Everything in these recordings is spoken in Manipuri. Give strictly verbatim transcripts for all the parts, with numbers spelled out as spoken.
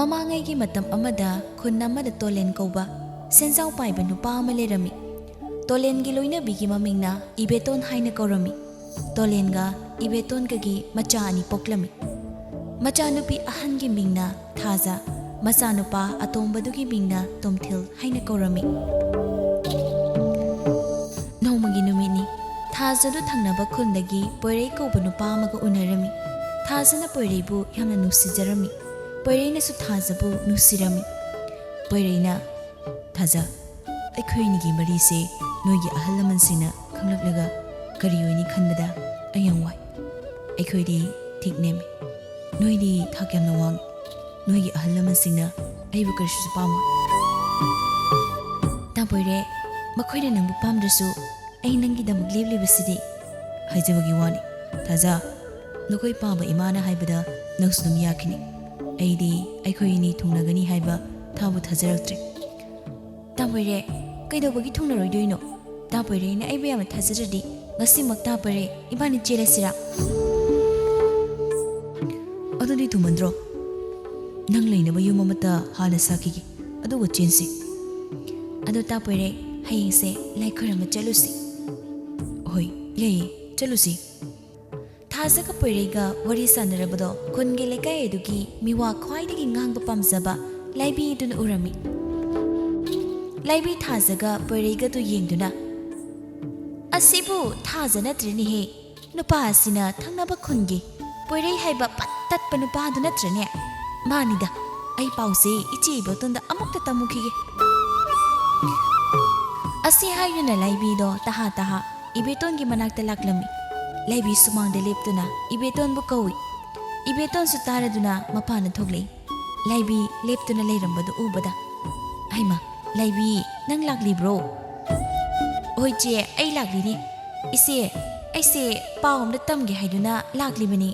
ꯃꯃꯥꯡꯉꯩꯒꯤ ꯃꯇꯝ ꯑꯃꯗ ꯈꯨꯟ ꯑꯃꯗ ꯇꯣꯂꯦꯟ ꯀꯧꯕ ꯁꯦꯟꯖꯥꯎ ꯄꯥꯏꯕ ꯅꯨꯄꯥ ꯑꯃ ꯂꯩꯔꯝꯃꯤ꯫ ꯇꯣꯂꯦꯟꯒꯤ ꯂꯣꯏꯅꯕꯤꯒꯤ ꯃꯃꯤꯡꯅ ꯏꯕꯦꯇꯣꯟ ꯍꯥꯏꯅ ꯀꯧꯔꯝꯃꯤ꯫ ꯇꯣꯂꯦꯟꯒ ꯏꯕꯦꯇꯣꯟꯒꯒꯤ ꯃꯆꯥ ꯑꯅꯤ ꯄꯣꯛꯂꯝꯃꯤ꯫ ꯃꯆꯥꯅꯨꯄꯤ ꯑꯍꯟꯒꯤ ꯃꯤꯡꯅ ꯊꯥꯖ, ꯃꯆꯥꯅꯨꯄꯥ ꯑꯇꯣꯝꯕꯗꯨꯒꯤ ꯃꯤꯡꯅ ꯇꯣꯝꯊꯤꯜ ꯍꯥꯏꯅ ꯀꯧꯔꯝꯃꯤ꯫ ꯅꯣꯡꯃꯒꯤ ꯅꯨꯃꯤꯠꯅꯤ꯫ ꯊꯥꯖꯗꯨ ꯊꯪꯅꯕ ꯈꯨꯟꯗꯒꯤ ꯄꯣꯏꯔꯩ ꯀꯧꯕ ꯅꯨꯄꯥ ꯑꯃꯒ ꯎꯅꯔꯝꯃꯤ꯫ ꯊꯥꯖꯅ ꯄꯣꯏꯔꯩꯕꯨ ꯌꯥꯝꯅ ꯅꯨꯡꯁꯤꯖꯔꯝꯃꯤ꯫ ꯄꯣꯏꯔꯩꯅꯁꯨ ꯊꯥꯖꯕꯨ ꯅꯨꯡꯁꯤꯔꯝꯃꯤ꯫ ꯄꯣꯏꯔꯩꯅ, "ꯊꯥꯖ, ꯑꯩꯈꯣꯏ ꯑꯅꯤꯒꯤ ꯃꯔꯤꯁꯦ ꯅꯣꯏꯒꯤ ꯑꯍꯜ ꯂꯃꯟꯁꯤꯡꯅ ꯈꯪꯂꯛꯂꯒ ꯀꯔꯤ ꯑꯣꯏꯅꯤ ꯈꯟꯕꯗ ꯑꯩ ꯌꯥꯝ ꯋꯥꯏ꯫ ꯑꯩꯈꯣꯏꯗꯤ ꯊꯤꯛ ꯅꯦꯝꯃꯤ꯫ ꯅꯣꯏꯗꯤ ꯊꯥꯛ ꯌꯥꯝꯅ ꯋꯥꯡꯉꯤ꯫ ꯅꯣꯏꯒꯤ ꯑꯍꯜ ꯂꯃꯟꯁꯤꯡꯅ ꯑꯩꯕꯨ ꯀꯔꯤꯁꯨ ꯄꯥꯝꯃꯣꯏ꯫" "ꯇꯥ ꯄꯣꯏꯔꯩ, ꯃꯈꯣꯏꯅ ꯅꯪꯕꯨ ꯄꯥꯝꯗ꯭ꯔꯁꯨ ꯑꯩ ꯅꯪꯒꯤꯗꯃꯛ ꯂꯦꯞꯂꯤꯕꯁꯤꯗꯤ꯫" "ꯍꯥꯏꯖꯕꯒꯤ ꯋꯥꯅꯤ ꯊꯥꯖ, ꯅꯈꯣꯏ ꯄꯥꯝꯕ ꯏꯃꯥꯅ ꯍꯥꯏꯕꯗ ꯅꯪꯁꯨ ꯑꯗꯨꯝ ꯌꯥꯈꯤꯅꯤ꯫ ꯑꯩꯗꯤ ꯑꯩꯈꯣꯏ ꯑꯅꯤ ꯊꯨꯡꯅꯒꯅꯤ ꯍꯥꯏꯕ ꯊꯥꯕꯨ ꯊꯥꯖꯔꯛꯇ꯭ꯔꯦ꯫" "ꯇꯥ ꯄꯣꯏꯔꯩ, ꯀꯩꯗꯧꯕꯒꯤ ꯊꯨꯡꯅꯔꯣꯏꯗꯣꯏꯅꯣ? ꯇꯥ ꯄꯣꯏꯔꯩꯅ ꯑꯩꯕꯨ ꯌꯥꯝꯅ ꯊꯥꯖꯗ꯭ꯔꯗꯤ ꯉꯁꯤꯃꯛ ꯇꯥ ꯄꯣꯏꯔꯩ ꯏꯕꯥꯅꯤ ꯆꯦꯜꯂꯁꯤꯔꯥ?" "ꯑꯗꯨꯗꯤ ꯊꯨꯃꯟꯗ꯭ꯔꯣ? ꯅꯪ ꯂꯩꯅꯕ ꯌꯨꯝ ꯑꯃꯠꯇ ꯍꯥꯟꯅ ꯁꯥꯈꯤꯒꯦ, ꯑꯗꯨꯒ ꯆꯦꯟꯁꯤ꯫" "ꯑꯗꯣ ꯇꯥ ꯄꯣꯏꯔꯩ, ꯍꯌꯦꯡꯁꯦ ꯂꯥꯏ ꯈꯣꯏꯔꯝꯕ ꯆꯠꯂꯨꯁꯤ꯫" "ꯍꯣꯏ, ꯌꯥꯏꯌꯦ, ꯆꯠꯂꯨꯁꯤ꯫" ꯊꯥꯖꯒ ꯄꯣꯏꯔꯩꯒ ꯋꯥꯔꯤ ꯁꯥꯟꯅꯔꯕꯗꯣ ꯈꯨꯟꯒꯤ ꯂꯩꯀꯥꯏ ꯑꯗꯨꯒꯤ ꯃꯤꯋꯥ ꯈ꯭ꯋꯥꯏꯗꯒꯤ ꯉꯥꯡꯕ ꯄꯥꯝꯖꯕ ꯂꯥꯏꯕꯤꯗꯨꯅ ꯎꯔꯝꯃꯤ꯫ ꯂꯥꯏꯕꯤ ꯊꯥꯖꯒ ꯄꯣꯏꯔꯩꯒꯗꯨ ꯌꯦꯡꯗꯨꯅ, "ꯑꯁꯤꯕꯨ ꯊꯥꯖ ꯅꯠꯇ꯭ꯔꯦꯅꯦꯍꯦ꯫ ꯅꯨꯄꯥ ꯑꯁꯤꯅ ꯊꯪꯅꯕ ꯈꯨꯟꯒꯤ ꯄꯣꯏꯔꯩ ꯍꯥꯏꯕ ꯄꯠ ꯇꯠꯄ ꯅꯨꯄꯥꯗꯨ ꯅꯠꯇ꯭ꯔꯅꯦ? ꯃꯥꯅꯤꯗ, ꯑꯩ ꯄꯥꯎꯁꯦ ꯏꯆꯦ ꯏꯕꯣꯇꯣꯟꯗ ꯑꯃꯨꯛꯇ ꯇꯝꯃꯨꯈꯤꯒꯦ꯫" ꯑꯁꯤ ꯍꯥꯏꯗꯨꯅ ꯂꯥꯏꯕꯤꯗꯣ ꯇꯍꯥ ꯇꯍꯥ ꯏꯕꯦꯇꯣꯟꯒꯤ ꯃꯅꯥꯛꯇ ꯂꯥꯛꯂꯝꯃꯤ꯫ ꯂꯥꯏꯕꯤ ꯁꯨꯃꯥꯡꯗ ꯂꯦꯞꯇꯨꯅ ꯏꯕꯦꯇꯣꯟꯕꯨ ꯀꯧꯏ꯫ ꯏꯕꯦꯇꯣꯟꯁꯨ ꯇꯥꯔꯗꯨꯅ ꯃꯄꯥꯟꯗ ꯊꯣꯛꯂꯛꯏ꯫ ꯂꯥꯏꯕꯤ ꯂꯦꯞꯇꯨꯅ ꯂꯩꯔꯝꯕꯗꯨ ꯎꯕꯗ, "ꯍꯩꯃꯥ, ꯂꯥꯏꯕꯤ, ꯅꯪ ꯂꯥꯛꯂꯤꯕ꯭ꯔꯣ?" "ꯍꯣꯏ ꯆꯦ, ꯑꯩ ꯂꯥꯛꯂꯤꯅꯦ꯫ ꯏꯆꯦ, ꯑꯩꯁꯦ ꯄꯥꯎ ꯑꯝꯇ ꯇꯝꯒꯦ ꯍꯥꯏꯗꯨꯅ ꯂꯥꯛꯂꯤꯕꯅꯤ꯫"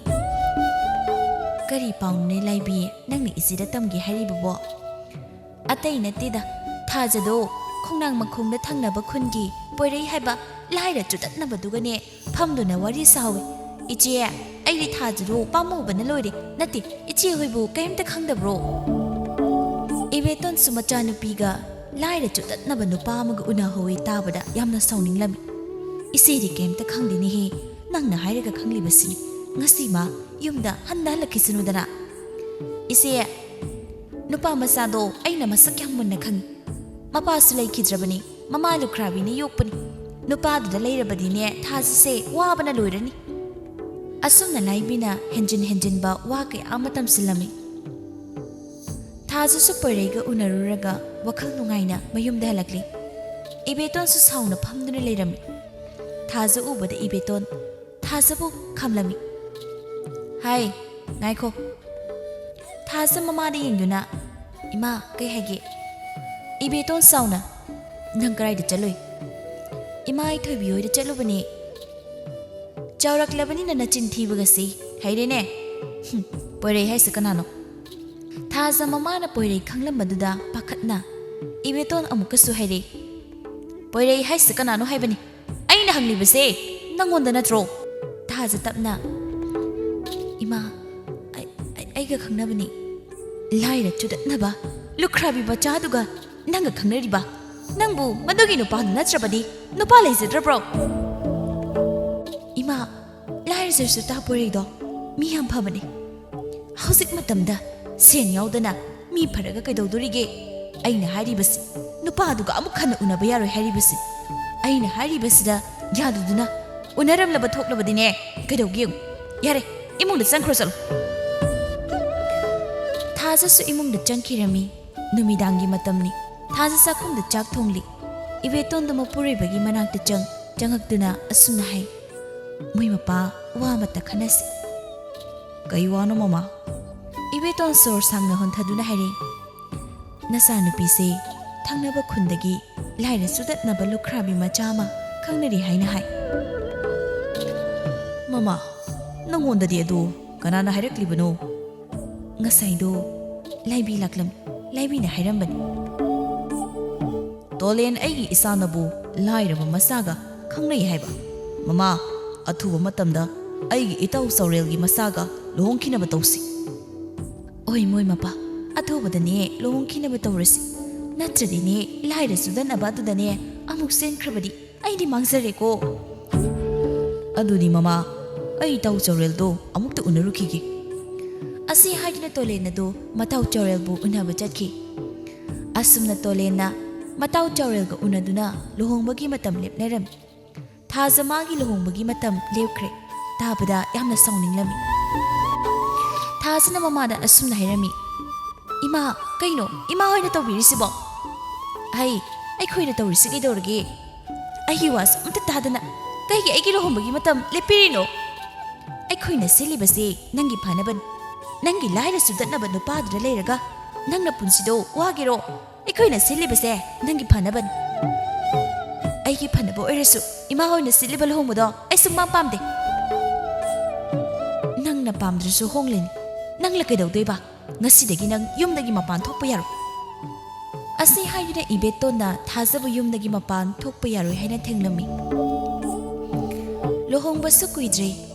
"ꯀꯔꯤ ꯄꯥꯎꯅꯣꯅꯦ ꯂꯥꯏꯕꯤ, ꯅꯪꯅ ꯏꯆꯦꯗ ꯇꯝꯒꯦ ꯍꯥꯏꯔꯤꯕꯕꯣ?" "ꯑꯇꯩ ꯅꯠꯇꯦꯗ, ꯊꯥꯖꯗꯣ ꯈꯣꯡꯅꯥꯡ ꯃꯈꯣꯡꯗ ꯊꯪꯅꯕ ꯈꯨꯟꯒꯤ ꯄꯣꯏꯔꯩ ꯍꯥꯏꯕ ꯂꯥꯏꯔ ꯆꯨꯗꯠꯅꯕꯗꯨꯒꯅꯦ ꯐꯝꯗꯨꯅ ꯋꯥꯔꯤ ꯁꯥꯍꯧꯋꯤ꯫ ꯏꯆꯦ, ꯑꯩꯗꯤ ꯊꯥꯖꯗꯣ ꯄꯥꯝꯃꯨꯕꯅ ꯂꯣꯏꯔꯦ꯫ ꯅꯠꯇꯦ, ꯏꯆꯦ ꯍꯣꯏꯕꯨ ꯀꯔꯤꯝꯇ ꯈꯪꯗꯕ꯭ꯔꯣ?" ꯏꯕꯦꯇꯣꯟꯁꯨ ꯃꯆꯥꯅꯨꯄꯤꯒ ꯂꯥꯏꯔ ꯆꯨꯗꯠꯅꯕ ꯅꯨꯄꯥ ꯑꯃꯒ ꯎꯅꯍꯧꯋꯦ ꯇꯥꯕꯗ ꯌꯥꯝꯅ ꯁꯥꯎꯅꯤꯡꯂꯝꯃꯤ꯫ "ꯏꯆꯦꯗꯤ ꯀꯩꯝꯇ ꯈꯪꯗꯦꯅꯦꯍꯦ, ꯅꯪꯅ ꯍꯥꯏꯔꯒ ꯈꯪꯂꯤꯕꯁꯤꯅꯤ꯫ ꯉꯁꯤ ꯃꯥ ꯌꯨꯝꯗ ꯍꯟꯅ ꯍꯜꯂꯛꯈꯤꯁꯅꯨꯗꯅ꯫" "ꯏꯆꯦ, ꯅꯨꯄꯥ ꯃꯆꯥꯗꯣ ꯑꯩꯅ ꯃꯁꯛ ꯌꯥꯝ ꯃꯨꯟꯅ ꯈꯪꯏ꯫ ꯃꯄꯥꯁꯨ ꯂꯩꯈꯤꯗ꯭ꯔꯕꯅꯤ, ꯃꯃꯥ ꯂꯨꯈ꯭ꯔꯥꯕꯤꯅ ꯌꯣꯛꯄꯅꯤ꯫ ꯅꯨꯄꯥꯗꯨꯗ ꯂꯩꯔꯕꯗꯤꯅꯦ ꯊꯥꯖꯁꯦ ꯋꯥꯕꯅ ꯂꯣꯏꯔꯅꯤ꯫" ꯑꯁꯨꯝꯅ ꯂꯥꯏꯕꯤꯅ ꯍꯦꯟꯖꯤꯟ ꯍꯦꯟꯖꯤꯟꯕ ꯋꯥ ꯀꯌꯥ ꯑꯃ ꯇꯝꯁꯤꯜꯂꯝꯃꯤ꯫ ꯊꯥꯖꯁꯨ ꯄꯣꯏꯔꯩꯒ ꯎꯅꯔꯨꯔꯒ ꯋꯥꯈꯜ ꯅꯨꯡꯉꯥꯏꯅ ꯃꯌꯨꯝꯗ ꯍꯜꯂꯛꯂꯤ꯫ ꯏꯕꯦꯇꯣꯟꯁꯨ ꯁꯥꯎꯅ ꯐꯝꯗꯨꯅ ꯂꯩꯔꯝꯃꯤ꯫ ꯊꯥꯖ ꯎꯕꯗ ꯏꯕꯦꯇꯣꯟ ꯊꯥꯖꯕꯨ ꯈꯝꯂꯝꯃꯤ꯫ "ꯍꯥꯏ, ꯉꯥꯏꯈꯣ꯫" ꯊꯥꯖ ꯃꯃꯥꯗ ꯌꯦꯡꯗꯨꯅ, "ꯏꯃꯥ, ꯀꯩ ꯍꯥꯏꯒꯦ?" ꯏꯕꯦꯇꯣꯟ ꯁꯥꯎꯅ, "ꯅꯪ ꯀꯗꯥꯏꯗ ꯆꯠꯂꯨꯏ?" "ꯏꯃꯥ, ꯑꯩ ꯊꯣꯏꯕꯤ ꯍꯣꯏꯗ ꯆꯠꯂꯨꯕꯅꯦ꯫" "ꯆꯥꯎꯔꯛꯂꯕꯅꯤꯅ ꯅꯆꯤꯟ ꯊꯤꯕꯒꯁꯤ ꯍꯩꯔꯦꯅꯦ꯫ ꯍꯨꯝ, ꯄꯣꯏꯔꯩ ꯍꯥꯏꯁꯤ ꯀꯅꯥꯅꯣ?" ꯊꯥꯖ ꯃꯃꯥꯅ ꯄꯣꯏꯔꯩ ꯈꯪꯂꯝꯕꯗꯨꯗ ꯄꯥꯈꯠꯅ ꯏꯕꯦꯇꯣꯟ ꯑꯃꯨꯛꯀꯁꯨ ꯍꯥꯏꯔꯦ, "ꯄꯣꯏꯔꯩ ꯍꯥꯏꯁꯤ ꯀꯅꯥꯅꯣ ꯍꯥꯏꯕꯅꯤ? ꯑꯩꯅ ꯍꯪꯂꯤꯕꯁꯦ ꯅꯪꯉꯣꯟꯗ ꯅꯠꯇ꯭ꯔꯣ?" ꯊꯥꯖ ꯇꯞꯅ, "ꯏꯃꯥ, ꯑꯩ-, ꯑꯩ-, ꯑꯩꯒ ꯈꯪꯅꯕꯅꯤ꯫" "ꯂꯥꯏꯔ ꯆꯨꯗꯠꯅꯕ ꯂꯨꯈ꯭ꯔꯥꯕꯤ ꯃꯆꯥꯗꯨꯒ ꯅꯪꯒ ꯈꯪꯅꯔꯤꯕ? ꯅꯪꯕꯨ ꯃꯗꯨꯒꯤ ꯅꯨꯄꯥꯗꯨ ꯅꯠꯇ꯭ꯔꯕꯗꯤ ꯅꯨꯄꯥ ꯂꯩꯖꯗ꯭ꯔꯕ꯭ꯔꯣ?" "ꯏꯃꯥ, ꯂꯥꯏꯔꯖꯔꯁꯨ ꯇꯥ ꯄꯣꯏꯔꯩꯗꯣ ꯃꯤ ꯌꯥꯝ ꯐꯕꯅꯤ꯫ ꯍꯧꯖꯤꯛ ꯃꯇꯝꯗ ꯁꯦꯟ ꯌꯥꯎꯗꯅ ꯃꯤ ꯐꯔꯒ ꯀꯩꯗꯧꯗꯣꯔꯤꯒꯦ? ꯑꯩꯅ ꯍꯥꯏꯔꯤꯕꯁꯤ ꯅꯨꯄꯥꯗꯨꯒ ꯑꯃꯨꯛ ꯍꯟꯅ ꯎꯅꯕ ꯌꯥꯔꯣꯏ ꯍꯥꯏꯔꯤꯕꯁꯤ꯫ ꯑꯩꯅ ꯍꯥꯏꯔꯤꯕꯁꯤꯗ ꯌꯥꯗꯗꯨꯅ ꯎꯅꯔꯝꯂꯕ ꯊꯣꯛꯂꯕꯗꯤꯅꯦ ꯀꯩꯗꯧꯒꯦ ꯌꯦꯡꯉꯨ꯫ ꯌꯥꯔꯦ, ꯏꯃꯨꯡꯗ ꯆꯪꯈ꯭ꯔꯣ ꯆꯠꯂꯣ꯫" ꯊꯥꯖꯁꯨ ꯏꯃꯨꯡꯗ ꯆꯪꯈꯤꯔꯝꯃꯤ꯫ ꯅꯨꯃꯤꯗꯥꯡꯒꯤ ꯃꯇꯝꯅꯤ꯫ ꯊꯥꯖ ꯆꯥꯛꯈꯨꯝꯗ ꯆꯥꯛ ꯊꯣꯡꯂꯤ꯫ ꯏꯕꯦꯇꯣꯟꯗꯣ ꯃꯄꯨꯔꯣꯏꯕꯒꯤ ꯃꯅꯥꯛꯇ ꯆꯪ-, ꯆꯪꯉꯛꯇꯨꯅ ꯑꯁꯨꯝꯅ ꯍꯥꯏ, "ꯃꯣꯏ ꯃꯄꯥ, ꯋꯥ ꯑꯃꯇ ꯈꯟꯅꯁꯤ꯫" "ꯀꯩ ꯋꯥꯅꯣ ꯃꯃꯥ?" ꯏꯕꯦꯇꯣꯟ ꯁꯣꯔ ꯁꯥꯡꯅ ꯍꯣꯟꯊꯗꯨꯅ ꯍꯥꯏꯔꯛꯏ, "ꯅꯆꯥꯅꯨꯄꯤꯁꯦ ꯊꯪꯅꯕ ꯈꯨꯟꯗꯒꯤ ꯂꯥꯏꯔ ꯆꯨꯗꯠꯅꯕ ꯂꯨꯈ꯭ꯔꯥꯕꯤ ꯃꯆꯥ ꯑꯃ ꯈꯪꯅꯔꯤ ꯍꯥꯏꯅ ꯍꯥꯏ꯫" "ꯃꯃꯥ, ꯅꯪꯉꯣꯟꯗꯗꯤ ꯑꯗꯨ ꯀꯅꯥꯅ ꯍꯥꯏꯔꯛꯂꯤꯕꯅꯣ?" "ꯉꯁꯥꯏꯗꯣ ꯂꯥꯏꯕꯤ ꯂꯥꯛꯂꯝ-, ꯂꯥꯏꯕꯤꯅ ꯍꯥꯏꯔꯝꯕꯅꯤ꯫" "ꯇꯣꯂꯦꯟ ꯑꯩꯒꯤ ꯏꯆꯥꯅꯕꯨ ꯂꯥꯏꯔꯕ ꯃꯆꯥꯒ ꯈꯪꯅꯩ ꯍꯥꯏꯕ? ꯃꯃꯥ, ꯑꯊꯨꯕ ꯃꯇꯝꯗ ꯑꯩꯒꯤ ꯏꯇꯥꯎ ꯆꯥꯎꯔꯦꯜꯒꯤ ꯃꯆꯥꯒ ꯂꯨꯍꯣꯡꯈꯤꯅꯕ ꯇꯧꯁꯤ꯫" "ꯑꯣꯏ ꯃꯣꯏ ꯃꯄꯥ, ꯑꯊꯨꯕꯗꯅꯦ ꯂꯨꯍꯣꯡꯈꯤꯅꯕ ꯇꯧꯔꯁꯤ, ꯅꯠꯇ꯭ꯔꯗꯤꯅꯦ ꯂꯥꯏꯔ ꯆꯨꯗꯠꯅꯕ ꯑꯗꯨꯗꯅꯦ ꯑꯃꯨꯛ ꯆꯦꯟꯈ꯭ꯔꯕꯗꯤ ꯑꯩꯗꯤ ꯃꯥꯡꯖꯔꯦꯀꯣ꯫ ꯑꯗꯨꯗꯤ ꯃꯃꯥ, ꯑꯩ ꯏꯇꯥꯎ ꯆꯥꯎꯔꯦꯜꯗꯣ ꯑꯃꯨꯛꯇ ꯎꯅꯔꯨꯈꯤꯒꯦ꯫ ꯑꯁꯤ ꯍꯥꯏꯗꯨꯅ ꯇꯣꯂꯦꯟ ꯑꯗꯨ ꯃꯇꯥꯎ ꯆꯥꯎꯔꯦꯜꯕꯨ ꯎꯅꯕ ꯆꯠꯈꯤ꯫ ꯑꯁꯨꯝꯅ ꯇꯣꯂꯦꯟꯅ ꯃꯇꯥꯎ ꯆꯥꯎꯔꯦꯜꯒ ꯎꯅꯗꯨꯅ ꯂꯨꯍꯣꯡꯕꯒꯤ ꯃꯇꯝ ꯂꯦꯞꯅꯔꯝꯃꯤ꯫ ꯊꯥꯖ ꯃꯥꯒꯤ ꯂꯨꯍꯣꯡꯕꯒꯤ ꯃꯇꯝ ꯂꯦꯞꯈ꯭ꯔꯦ꯫ ꯇꯥꯕꯗ ꯌꯥꯝꯅ ꯁꯥꯎꯅꯤꯡꯂꯝꯃꯤ꯫ ꯊꯥꯖꯅ ꯃꯃꯥꯗ ꯑꯁꯨꯝꯅ ꯍꯥꯏꯔꯝꯃꯤ, "ꯏꯃꯥ, ꯀꯩꯅꯣ ꯏꯃꯥ ꯍꯣꯏꯅ ꯇꯧꯕꯤꯔꯤꯁꯤꯕꯣ? ꯑꯩ, ꯑꯩꯈꯣꯏꯅ ꯇꯧꯔꯤꯁꯤ ꯀꯩꯗꯧꯔꯒꯦ? ꯑꯩꯒꯤ ꯋꯥꯁꯨ ꯑꯝꯇ ꯇꯥꯗꯅ ꯀꯩꯒꯤ ꯑꯩꯒꯤ ꯂꯨꯍꯣꯡꯕꯒꯤ ꯃꯇꯝ ꯂꯦꯞꯄꯤꯔꯤꯅꯣ? ꯑꯩꯈꯣꯏꯅ ꯁꯤꯜꯂꯤꯕꯁꯦ ꯅꯪꯒꯤ ꯐꯅꯕꯅꯤ꯫ ꯅꯪꯒꯤ ꯂꯥꯏꯔ ꯆꯨꯗꯠꯅꯕ ꯅꯨꯄꯥꯗꯨꯗ ꯂꯩꯔꯒ ꯅꯪꯅ ꯄꯨꯟꯁꯤꯗꯣ ꯋꯥꯒꯦꯔꯣ? ꯑꯩꯈꯣꯏꯅ ꯁꯤꯜꯂꯤꯕꯁꯦ ꯅꯪꯒꯤ ꯐꯅꯕꯅꯤ꯫ ꯑꯩꯒꯤ ꯐꯅꯕ ꯑꯣꯏꯔꯁꯨ ꯏꯃꯥ ꯍꯣꯏꯅ ꯁꯤꯜꯂꯤꯕ ꯂꯨꯍꯣꯡꯕꯗꯣ ꯑꯩ ꯁꯨꯡꯄꯥꯝ ꯄꯥꯝꯗꯦ꯫ ꯅꯪꯅ ꯄꯥꯝꯗ꯭ꯔꯁꯨ ꯍꯣꯡꯂꯅꯤ꯫ ꯅꯪꯅ ꯀꯩꯗꯧꯗꯣꯏꯕ? ꯉꯁꯤꯗꯒꯤ ꯅꯪ ꯌꯨꯝꯗꯒꯤ ꯃꯄꯥꯟ ꯊꯣꯛꯄ ꯌꯥꯔꯣꯏ꯫" ꯑꯁꯤ ꯍꯥꯏꯗꯨꯅ ꯏꯕꯦꯇꯣꯟꯅ ꯊꯥꯖꯕꯨ ꯌꯨꯝꯗꯒꯤ ꯃꯄꯥꯟ ꯊꯣꯛꯄ ꯌꯥꯔꯣꯏ ꯍꯥꯏꯅ ꯊꯦꯡꯂꯝꯃꯤ꯫ ꯂꯨꯍꯣꯡꯕꯁꯨ ꯀꯨꯏꯗ꯭ꯔꯦ꯫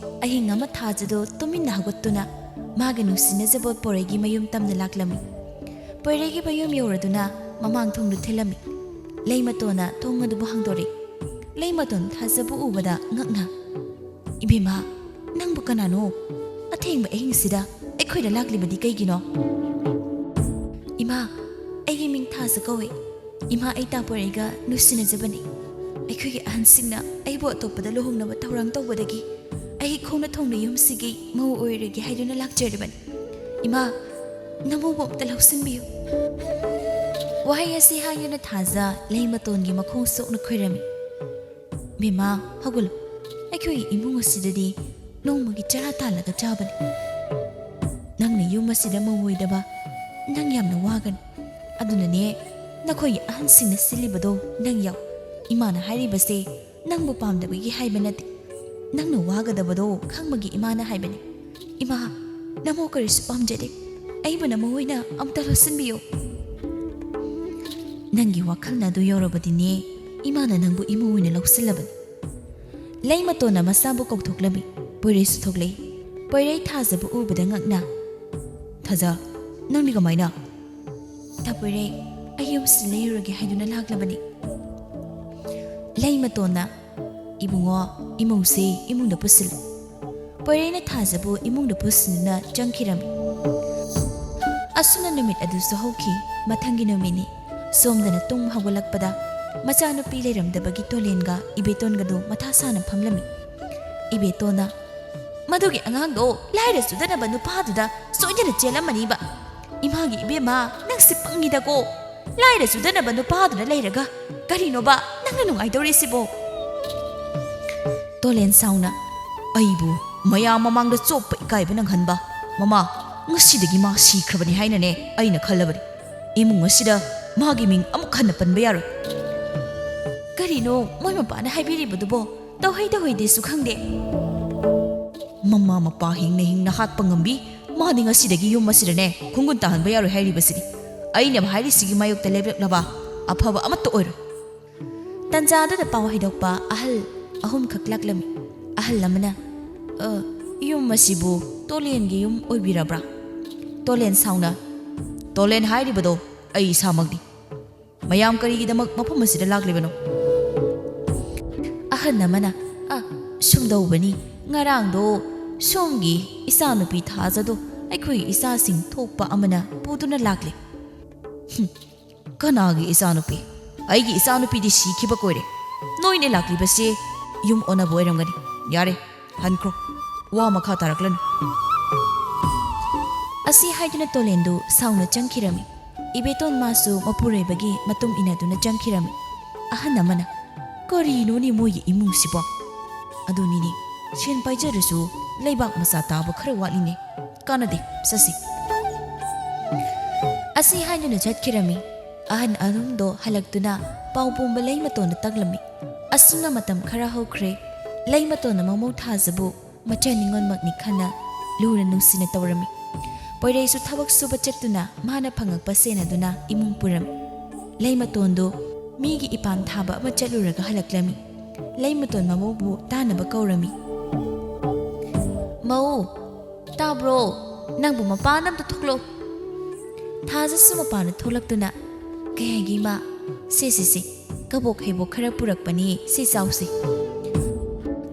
ꯑꯍꯤꯡ ꯑꯃ ꯊꯥꯖꯗꯣ ꯇꯨꯃꯤꯟꯅ ꯍꯧꯒꯠꯇꯨꯅ ꯃꯥꯒ ꯅꯨꯡꯁꯤꯅꯖꯕ ꯄꯣꯏꯔꯩꯒꯤ ꯃꯌꯨꯝ ꯇꯝꯅ ꯂꯥꯛꯂꯝꯃꯤ꯫ ꯄꯣꯏꯔꯩꯒꯤ ꯃꯌꯨꯝ ꯌꯧꯔꯗꯨꯅ ꯃꯃꯥꯡ ꯊꯣꯡꯗꯨ ꯊꯤꯜꯂꯝꯃꯤ꯫ ꯂꯩꯃꯇꯣꯟꯅ ꯊꯣꯡ ꯑꯗꯨꯕꯨ ꯍꯥꯡꯗꯣꯔꯛꯏ꯫ ꯂꯩꯃꯇꯣꯟ ꯊꯥꯖꯕꯨ ꯎꯕꯗ ꯉꯛꯅ, "ꯏꯕꯦꯝꯃ, ꯅꯪꯕꯨ ꯀꯅꯥꯅꯣ? ꯑꯊꯦꯡꯕ ꯑꯍꯤꯡꯁꯤꯗ ꯑꯩꯈꯣꯏꯗ ꯂꯥꯛꯂꯤꯕꯗꯤ ꯀꯩꯒꯤꯅꯣ?" "ꯏꯃꯥ, ꯑꯩꯒꯤ ꯃꯤꯡ ꯊꯥꯖ ꯀꯧꯏ꯫ ꯏꯃꯥ, ꯑꯩ ꯇꯥ ꯄꯣꯏꯔꯩꯒ ꯅꯨꯡꯁꯤꯅꯖꯕꯅꯤ꯫ ꯑꯩꯈꯣꯏꯒꯤ ꯑꯍꯟꯁꯤꯡꯅ ꯑꯩꯕꯨ ꯑꯇꯣꯞꯄꯗ ꯂꯨꯍꯣꯡꯅꯕ ꯊꯧꯔꯥꯡ ꯇꯧꯕꯗꯒꯤ ꯑꯩ ꯈꯣꯡꯅ ꯊꯣꯡꯅ ꯌꯨꯝꯁꯤꯒꯤ ꯃꯧ ꯑꯣꯏꯔꯒꯦ ꯍꯥꯏꯗꯨꯅ ꯂꯥꯛꯆꯔꯤꯕꯅꯤ꯫ ꯏꯃꯥ, ꯅꯃꯧꯕꯨ ꯑꯝꯇ ꯂꯧꯁꯤꯟꯕꯤꯌꯨ꯫" ꯋꯥꯍꯩ ꯑꯁꯤ ꯍꯥꯏꯗꯨꯅ ꯊꯥꯖ ꯂꯩꯃꯇꯣꯟꯒꯤ ꯃꯈꯣꯡ ꯁꯣꯛꯅ ꯈꯣꯏꯔꯝꯃꯤ꯫ "ꯕꯦꯝꯃ, ꯍꯧꯒꯠꯂꯨ꯫ ꯑꯩꯈꯣꯏꯒꯤ ꯏꯃꯨꯡ ꯑꯁꯤꯗꯗꯤ ꯅꯣꯡꯃꯒꯤ ꯆꯔꯥ ꯇꯥꯜꯂꯒ ꯆꯥꯕꯅꯤ꯫ ꯅꯪꯅ ꯌꯨꯝ ꯑꯁꯤꯗ ꯃꯧ ꯑꯣꯏꯗꯕ ꯅꯪ ꯌꯥꯝꯅ ꯋꯥꯒꯅꯤ꯫ ꯑꯗꯨꯅꯅꯦ, ꯅꯈꯣꯏꯒꯤ ꯑꯍꯟꯁꯤꯡꯅ ꯁꯤꯜꯂꯤꯕꯗꯣ ꯅꯪ ꯌꯥꯎ꯫ ꯏꯃꯥꯅ ꯍꯥꯏꯔꯤꯕꯁꯦ ꯅꯪꯕꯨ ꯄꯥꯝꯗꯕꯒꯤ ꯍꯥꯏꯕ ꯅꯠꯇꯦ꯫ ꯅꯪꯅ ꯋꯥꯒꯗꯕꯗꯣ ꯈꯪꯕꯒꯤ ꯏꯃꯥꯅ ꯍꯥꯏꯕꯅꯤ꯫ ꯏꯃꯥ, ꯅꯃꯧ ꯀꯔꯤꯁꯨ ꯄꯥꯝꯖꯗꯦ꯫ ꯑꯩꯕꯨ ꯅꯃꯧ ꯑꯣꯏꯅ ꯑꯝꯇ ꯂꯧꯁꯤꯟꯕꯤꯌꯨ꯫" "ꯅꯪꯒꯤ ꯋꯥꯈꯜꯅ ꯑꯗꯨ ꯌꯧꯔꯕꯗꯤꯅꯦ, ꯏꯃꯥꯅ ꯅꯪꯕꯨ ꯏꯃꯧ ꯑꯣꯏꯅ ꯂꯧꯁꯤꯜꯂꯕꯅꯤ꯫" ꯂꯩꯃꯇꯣꯟꯅ ꯃꯆꯥꯕꯨ ꯀꯧꯊꯣꯛꯂꯝꯃꯤ꯫ ꯄꯣꯏꯔꯩꯁꯨ ꯊꯣꯛꯂꯛꯏ꯫ ꯄꯣꯏꯔꯩ ꯊꯥꯖꯕꯨ ꯎꯕꯗ ꯉꯛꯅ, "ꯊꯥꯖ, "ꯅꯪꯗꯤ ꯀꯃꯥꯏꯅ?" "ꯊꯥꯄꯣꯏꯔꯩ, ꯑꯩ ꯌꯨꯝꯁꯤꯗ ꯂꯩꯔꯨꯔꯒꯦ ꯍꯥꯏꯗꯨꯅ ꯂꯥꯛꯂꯕꯅꯤ꯫" ꯂꯩꯃꯇꯣꯟꯅ, "ꯏꯕꯨꯡꯉꯣ, ꯏꯃꯧꯁꯦ ꯏꯃꯨꯡꯗ ꯄꯨꯁꯤꯜꯂꯨ꯫" ꯄꯣꯏꯔꯩꯅ ꯊꯥꯖꯕꯨ ꯏꯃꯨꯡꯗ ꯄꯨꯁꯤꯟꯗꯨꯅ ꯆꯪꯈꯤꯔꯝꯃꯤ꯫ ꯑꯁꯨꯝꯅ ꯅꯨꯃꯤꯠ ꯑꯗꯨꯁꯨ ꯍꯧꯈꯤ꯫ ꯃꯊꯪꯒꯤ ꯅꯨꯃꯤꯠꯅꯤ꯫ ꯁꯣꯝꯗꯅ ꯇꯨꯝ ꯍꯧꯒꯠꯂꯛꯄꯗ ꯃꯆꯥꯅꯨꯄꯤ ꯂꯩꯔꯝꯗꯕꯒꯤ ꯇꯣꯂꯦꯟꯒ ꯏꯕꯦꯇꯣꯟꯒꯗꯨ ꯃꯊꯥ ꯁꯥꯅ ꯐꯝꯂꯝꯃꯤ꯫ ꯏꯕꯦꯇꯣꯟꯅ, "ꯃꯗꯨꯒꯤ ꯑꯉꯥꯡꯗꯣ ꯂꯥꯏꯔ ꯆꯨꯗꯅꯕ ꯅꯨꯄꯥꯗꯨꯗ ꯁꯣꯏꯗꯅ ꯆꯦꯜꯂꯝꯃꯅꯤꯕ꯫ ꯏꯃꯥꯒꯤ ꯏꯕꯦꯝꯃ, ꯅꯪꯁꯦ ꯄꯪꯉꯤꯗꯀꯣ꯫ ꯂꯥꯏꯔ ꯆꯨꯗꯅꯕ ꯅꯨꯄꯥꯗꯨꯅ ꯂꯩꯔꯒ ꯀꯔꯤꯅꯣꯕ ꯅꯪꯅ ꯅꯨꯡꯉꯥꯏꯗꯧꯔꯤꯁꯤꯕꯣ?" ꯇꯣꯂꯦꯟ ꯁꯥꯎꯅ, "ꯑꯩꯕꯨ ꯃꯌꯥꯝ ꯃꯃꯥꯡꯗ ꯆꯣꯞꯄ ꯏꯀꯥꯏꯕ ꯅꯪꯍꯟꯕ꯫ ꯃꯃꯥ, ꯉꯁꯤꯗꯒꯤ ꯃꯥ ꯁꯤꯈ꯭ꯔꯕꯅꯤ ꯍꯥꯏꯅꯅꯦ ꯑꯩꯅ ꯈꯜꯂꯕꯅꯤ꯫ ꯏꯃꯨꯡ ꯑꯁꯤꯗ ꯃꯥꯒꯤ ꯃꯤꯡ ꯑꯃꯨꯛ ꯍꯟꯅ ꯄꯟꯕ ꯌꯥꯔꯣꯏ꯫" "ꯀꯔꯤꯅꯣ ꯃꯣꯏ ꯃꯄꯥꯅ ꯍꯥꯏꯕꯤꯔꯤꯕꯗꯨꯕꯣ? ꯇꯧꯍꯩ ꯇꯧꯍꯩꯗꯦꯁꯨ ꯈꯪꯗꯦ꯫" "ꯃꯃꯥ ꯃꯄꯥ ꯍꯤꯡꯅ ꯍꯤꯡꯅ ꯍꯥꯠꯄ ꯉꯝꯕꯤ ꯃꯥꯗꯤ ꯉꯁꯤꯗꯒꯤ ꯌꯨꯝ ꯑꯁꯤꯗꯅꯦ ꯈꯣꯡꯒꯨꯟ ꯇꯥꯍꯟꯕ ꯌꯥꯔꯣꯏ ꯍꯥꯏꯔꯤꯕꯁꯤꯅꯤ꯫ ꯑꯩꯅ ꯍꯥꯏꯔꯤꯁꯤꯒꯤ ꯃꯥꯌꯣꯛꯇ ꯂꯦꯞꯂꯛꯂꯕ ꯑꯐꯕ ꯑꯃꯠꯇ ꯑꯣꯏꯔꯣꯏ꯫" ꯇꯟꯖꯥꯗꯨꯗ ꯄꯥꯎ ꯍꯩꯗꯣꯛꯄ ꯑꯍꯜ ꯑꯍꯨꯝꯈꯛ ꯂꯥꯛꯂꯝꯃꯤ꯫ ꯑꯍꯜ ꯑꯃꯅ, "ꯑ, ꯌꯨꯝ ꯑꯁꯤꯕꯨ ꯇꯣꯂꯦꯟꯒꯤ ꯌꯨꯝ ꯑꯣꯏꯕꯤꯔꯕ꯭ꯔꯥ?" ꯇꯣꯂꯦꯟ ꯁꯥꯎꯅ, "ꯇꯣꯂꯦꯟ ꯍꯥꯏꯔꯤꯕꯗꯣ ꯑꯩ ꯏꯁꯥꯃꯛꯅꯤ꯫ ꯃꯌꯥꯝ ꯀꯔꯤꯒꯤꯗꯃꯛ ꯃꯐꯝ ꯑꯁꯤꯗ ꯂꯥꯛꯂꯤꯕꯅꯣ?" ꯑꯍꯟ ꯑꯃꯅ, "ꯑ, ꯁꯨꯝꯗꯧꯕꯅꯤ, ꯉꯔꯥꯡꯗꯣ ꯁꯣꯝꯒꯤ ꯏꯆꯥꯅꯨꯄꯤ ꯊꯥꯖꯗꯣ ꯑꯩꯈꯣꯏ ꯏꯆꯥꯁꯤꯡ ꯊꯣꯛꯄ ꯑꯃꯅ ꯄꯨꯗꯨꯅ ꯂꯥꯛꯂꯦ꯫" "ꯍꯨꯝ, ꯀꯅꯥꯒꯤ ꯏꯆꯥꯅꯨꯄꯤ? ꯑꯩꯒꯤ ꯏꯆꯥꯅꯨꯄꯤꯗꯤ ꯁꯤꯈꯤꯕ ꯀꯣꯏꯔꯦ꯫ ꯅꯣꯏꯅ ꯂꯥꯛꯂꯤꯕꯁꯦ ꯌꯨꯝ ꯑꯣꯟꯅꯕ ꯑꯣꯏꯔꯝꯒꯅꯤ꯫ ꯌꯥꯔꯦ, ꯍꯟꯈ꯭ꯔꯣ꯫ ꯋꯥ ꯃꯈꯥ ꯇꯥꯔꯛꯂꯅꯨ꯫" ꯑꯁꯤ ꯍꯥꯏꯗꯨꯅ ꯇꯣꯂꯦꯟꯗꯨ ꯁꯥꯎꯅ ꯆꯪꯈꯤꯔꯝꯃꯤ꯫ ꯏꯕꯦꯇꯣꯟ ꯃꯥꯁꯨ ꯃꯄꯨꯔꯣꯏꯕꯒꯤ ꯃꯇꯨꯡ ꯏꯟꯅꯗꯨꯅ ꯆꯪꯈꯤꯔꯝꯃꯤ꯫ ꯑꯍꯟ ꯑꯃꯅ, "ꯀꯔꯤꯅꯣꯅꯦ ꯃꯣꯏꯒꯤ ꯏꯃꯨꯡꯁꯤꯕꯣ? ꯑꯗꯨꯅꯤꯅꯦ, ꯁꯦꯟ ꯄꯥꯏꯖꯔꯁꯨ ꯂꯩꯕꯥꯛ ꯃꯆꯥ ꯇꯥꯕ ꯈꯔ ꯋꯥꯠꯂꯤꯅꯦ꯫ ꯀꯥꯟꯅꯗꯦ, ꯆꯠꯁꯤ꯫" ꯑꯁꯤ ꯍꯥꯏꯗꯨꯅ ꯆꯠꯈꯤꯔꯝꯃꯤ꯫ ꯑꯍꯟ ꯑꯍꯨꯝꯗꯣ ꯍꯜꯂꯛꯇꯨꯅ ꯄꯥꯎ ꯄꯨꯝꯕ ꯂꯩꯃꯇꯣꯟꯗ ꯇꯥꯛꯂꯝꯃꯤ꯫ ꯑꯁꯨꯝꯅ ꯃꯇꯝ ꯈꯔ ꯍꯧꯈ꯭ꯔꯦ꯫ ꯂꯩꯃꯇꯣꯟꯅ ꯃꯃꯧ ꯊꯥꯖꯕꯨ ꯃꯆꯥ ꯅꯤꯉꯣꯜꯃꯛꯅꯤ ꯈꯟꯅ ꯂꯨꯅ ꯅꯨꯡꯁꯤꯅ ꯇꯧꯔꯝꯃꯤ꯫ ꯄꯣꯏꯔꯩꯁꯨ ꯊꯕꯛ ꯁꯨꯕ ꯆꯠꯇꯨꯅ ꯃꯥꯅ ꯐꯪꯉꯛꯄ ꯁꯦꯟ ꯑꯗꯨꯅ ꯏꯃꯨꯡ ꯄꯨꯔꯝꯃꯤ꯫ ꯂꯩꯃꯇꯣꯟꯗꯨ ꯃꯤꯒꯤ ꯏꯄꯥꯟ ꯊꯥꯕ ꯑꯃ ꯆꯠꯂꯨꯔꯒ ꯍꯜꯂꯛꯂꯝꯃꯤ꯫ ꯂꯩꯃꯇꯣꯟ ꯃꯃꯧꯕꯨ ꯇꯥꯅꯕ ꯀꯧꯔꯝꯃꯤ꯫ "ꯃꯧ, ꯇꯥꯕ꯭ꯔꯣ? ꯅꯪꯕꯨ ꯃꯄꯥꯟ ꯑꯝꯇ ꯊꯣꯛꯂꯛꯑꯣ꯫" ꯊꯥꯖꯁꯨ ꯃꯄꯥꯟꯗ ꯊꯣꯛꯂꯛꯇꯨꯅ, "ꯀꯩ ꯍꯥꯏꯒꯦ ꯏꯃꯥ? ꯁꯦ, ꯁꯦ, ꯁꯦ, ꯀꯕꯣꯛ ꯍꯩꯕꯣꯛ ꯈꯔ ꯄꯨꯔꯛꯄꯅꯤ, ꯁꯤ ꯆꯥꯎꯁꯤ꯫"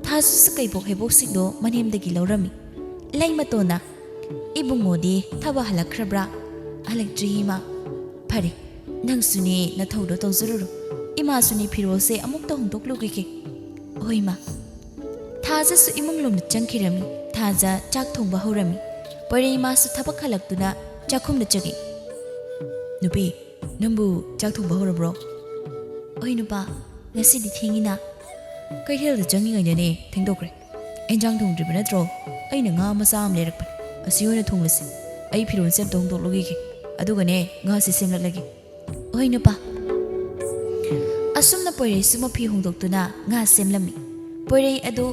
ꯊꯥꯖꯁꯨ ꯀꯩꯕꯣꯛ ꯍꯩꯕꯣꯛꯁꯤꯡꯗꯣ ꯃꯅꯦꯝꯗꯒꯤ ꯂꯧꯔꯝꯃꯤ꯫ ꯂꯩꯃꯇꯣꯟꯅ, "ꯏꯕꯨꯡꯉꯣꯗꯤ ꯊꯕꯛ ꯍꯜꯂꯛꯈ꯭ꯔꯕ꯭ꯔꯥ?" "ꯍꯜꯂꯛꯇ꯭ꯔꯤ ꯏꯃꯥ꯫" "ꯐꯔꯦ, ꯅꯪꯁꯨꯅꯦ ꯅꯊꯧꯗꯣ ꯇꯧꯖꯔꯨꯔꯣ꯫ ꯏꯃꯥꯁꯨꯅꯦ ꯐꯤꯔꯣꯜꯁꯦ ꯑꯃꯨꯛꯇ ꯍꯣꯡꯗꯣꯛꯂꯨꯈꯤꯒꯦ꯫" "ꯍꯣꯏ ꯏꯃꯥ꯫" ꯊꯥꯖꯁꯨ ꯏꯃꯨꯡ ꯂꯣꯝꯗ ꯆꯪꯈꯤꯔꯝꯃꯤ꯫ ꯊꯥꯖ ꯆꯥꯛ ꯊꯣꯡꯕ ꯍꯧꯔꯝꯃꯤ꯫ ꯄꯣꯏꯔꯩ ꯃꯥꯁꯨ ꯊꯕꯛ ꯍꯜꯂꯛꯇꯨꯅ ꯆꯥꯛꯈꯨꯝꯗ ꯆꯪꯉꯤ꯫ "ꯅꯨꯄꯤ, ꯅꯪꯕꯨ ꯆꯥꯛ ꯊꯣꯡꯕ ꯍꯧꯔꯕ꯭ꯔꯣ?" "ꯍꯣꯏ ꯅꯨꯄꯥ, ꯉꯁꯤꯗꯤ ꯊꯦꯡꯉꯤꯅ꯫" "ꯀꯩꯊꯦꯜꯗ ꯆꯪꯉꯤꯉꯩꯗꯅꯦ ꯊꯦꯡꯗꯣꯛꯈ꯭ꯔꯦ꯫ ꯑꯦꯟꯖꯥꯡ ꯊꯣꯡꯗ꯭ꯔꯤꯕ ꯅꯠꯇ꯭ꯔꯣ? ꯑꯩꯅ ꯉꯥ ꯃꯆꯥ ꯑꯃ ꯂꯩꯔꯛꯄꯅꯦ꯫ ꯑꯁꯤ ꯑꯣꯏꯅ ꯊꯣꯡꯂꯁꯤ꯫ ꯑꯩ ꯐꯤꯔꯣꯜꯁꯦ ꯑꯝꯇ ꯍꯣꯡꯗꯣꯛꯂꯨꯈꯤꯒꯦ꯫ ꯑꯗꯨꯒꯅꯦ, ꯉꯥꯁꯦ ꯁꯦꯝꯂꯛꯂꯒꯦ꯫" "ꯍꯣꯏ ꯅꯨꯄꯥ꯫" ꯑꯁꯨꯝꯅ ꯄꯣꯏꯔꯩꯁꯨ ꯃꯐꯤ ꯍꯣꯡꯗꯣꯛꯇꯨꯅ ꯉꯥ ꯁꯦꯝꯂꯝꯃꯤ꯫ ꯄꯣꯏꯔꯩ ꯑꯗꯨ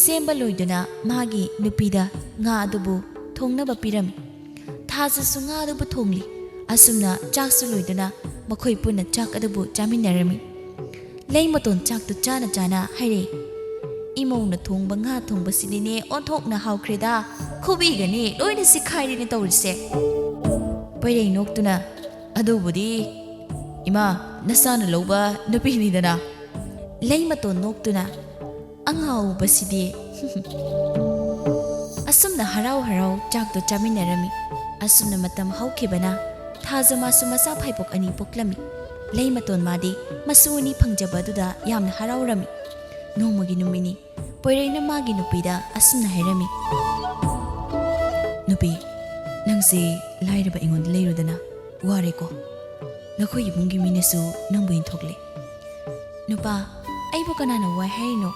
ꯁꯦꯝꯕ ꯂꯣꯏꯗꯨꯅ ꯃꯥꯒꯤ ꯅꯨꯄꯤꯗ ꯉꯥ ꯑꯗꯨꯕꯨ ꯊꯣꯡꯅꯕ ꯄꯤꯔꯝꯃꯤ꯫ ꯊꯥꯖꯁꯨ ꯉꯥ ꯑꯗꯨꯕꯨ ꯊꯣꯡꯂꯤ꯫ ꯑꯁꯨꯝꯅ ꯆꯥꯛꯁꯨ ꯂꯣꯏꯗꯨꯅ ꯃꯈꯣꯏ ꯄꯨꯟꯅ ꯆꯥꯛ ꯑꯗꯨꯕꯨ ꯆꯥꯃꯤꯟꯅꯔꯝꯃꯤ꯫ ꯂꯩꯃꯇꯣꯟ ꯆꯥꯛꯇꯨ ꯆꯥꯅ ꯆꯥꯅ ꯍꯥꯏꯔꯛꯏ, "ꯏꯃꯧꯅ ꯊꯣꯡꯕ ꯉꯥ ꯊꯣꯡꯕꯁꯤꯗꯤꯅꯦ ꯑꯣꯟꯊꯣꯛꯅ ꯍꯥꯎꯈ꯭ꯔꯦꯗ꯫ ꯈꯨꯕꯤꯒꯅꯤ ꯂꯣꯏꯅ ꯁꯤꯈꯥꯏꯔꯦꯅꯦ ꯇꯧꯔꯤꯁꯦ꯫" ꯄꯣꯏꯔꯩ ꯅꯣꯛꯇꯨꯅ, "ꯑꯗꯨꯕꯨꯗꯤ ꯏꯃꯥ, ꯅꯁꯥꯅ ꯂꯧꯕ ꯅꯨꯄꯤꯅꯤꯗꯅ꯫" ꯂꯩꯃꯇꯣꯟ ꯅꯣꯛꯇꯨꯅ, "ꯑꯉꯥꯎꯕꯁꯤꯗꯤ꯫" ꯑꯁꯨꯝꯅ ꯍꯔꯥꯎ ꯍꯔꯥꯎ ꯆꯥꯛꯇꯣ ꯆꯥꯃꯤꯟꯅꯔꯝꯃꯤ꯫ ꯑꯁꯨꯝꯅ ꯃꯇꯝ ꯍꯧꯈꯤꯕꯅ ꯊꯥꯖ ꯃꯥꯁꯨ ꯃꯆꯥ ꯐꯥꯏꯕꯣꯛ ꯑꯅꯤ ꯄꯣꯛꯂꯝꯃꯤ꯫ ꯂꯩꯃꯇꯣꯟ ꯃꯥꯗꯤ ꯃꯁꯨ ꯑꯅꯤ ꯐꯪꯖꯕ ꯑꯗꯨꯗ ꯌꯥꯝꯅ ꯍꯔꯥꯎꯔꯝꯃꯤ꯫ ꯅꯣꯡꯃꯒꯤ ꯅꯨꯃꯤꯠꯅꯤ꯫ ꯄꯣꯏꯔꯩꯅ ꯃꯥꯒꯤ ꯅꯨꯄꯤꯗ ꯑꯁꯨꯝꯅ ꯍꯥꯏꯔꯝꯃꯤ, "ꯅꯨꯄꯤ, ꯅꯪꯁꯦ ꯂꯥꯏꯔꯕ ꯑꯩꯉꯣꯟꯗ ꯂꯩꯔꯨꯗꯅ ꯋꯥꯔꯦꯀꯣ꯫ ꯅꯈꯣꯏ ꯏꯃꯨꯡꯒꯤ ꯃꯤꯅꯁꯨ ꯅꯪꯕꯨ ꯏꯟꯊꯣꯛꯂꯦ꯫" "ꯅꯨꯄꯥ, ꯑꯩꯕꯨ ꯀꯅꯥꯅ ꯋꯥꯏ ꯍꯥꯏꯔꯤꯅꯣ?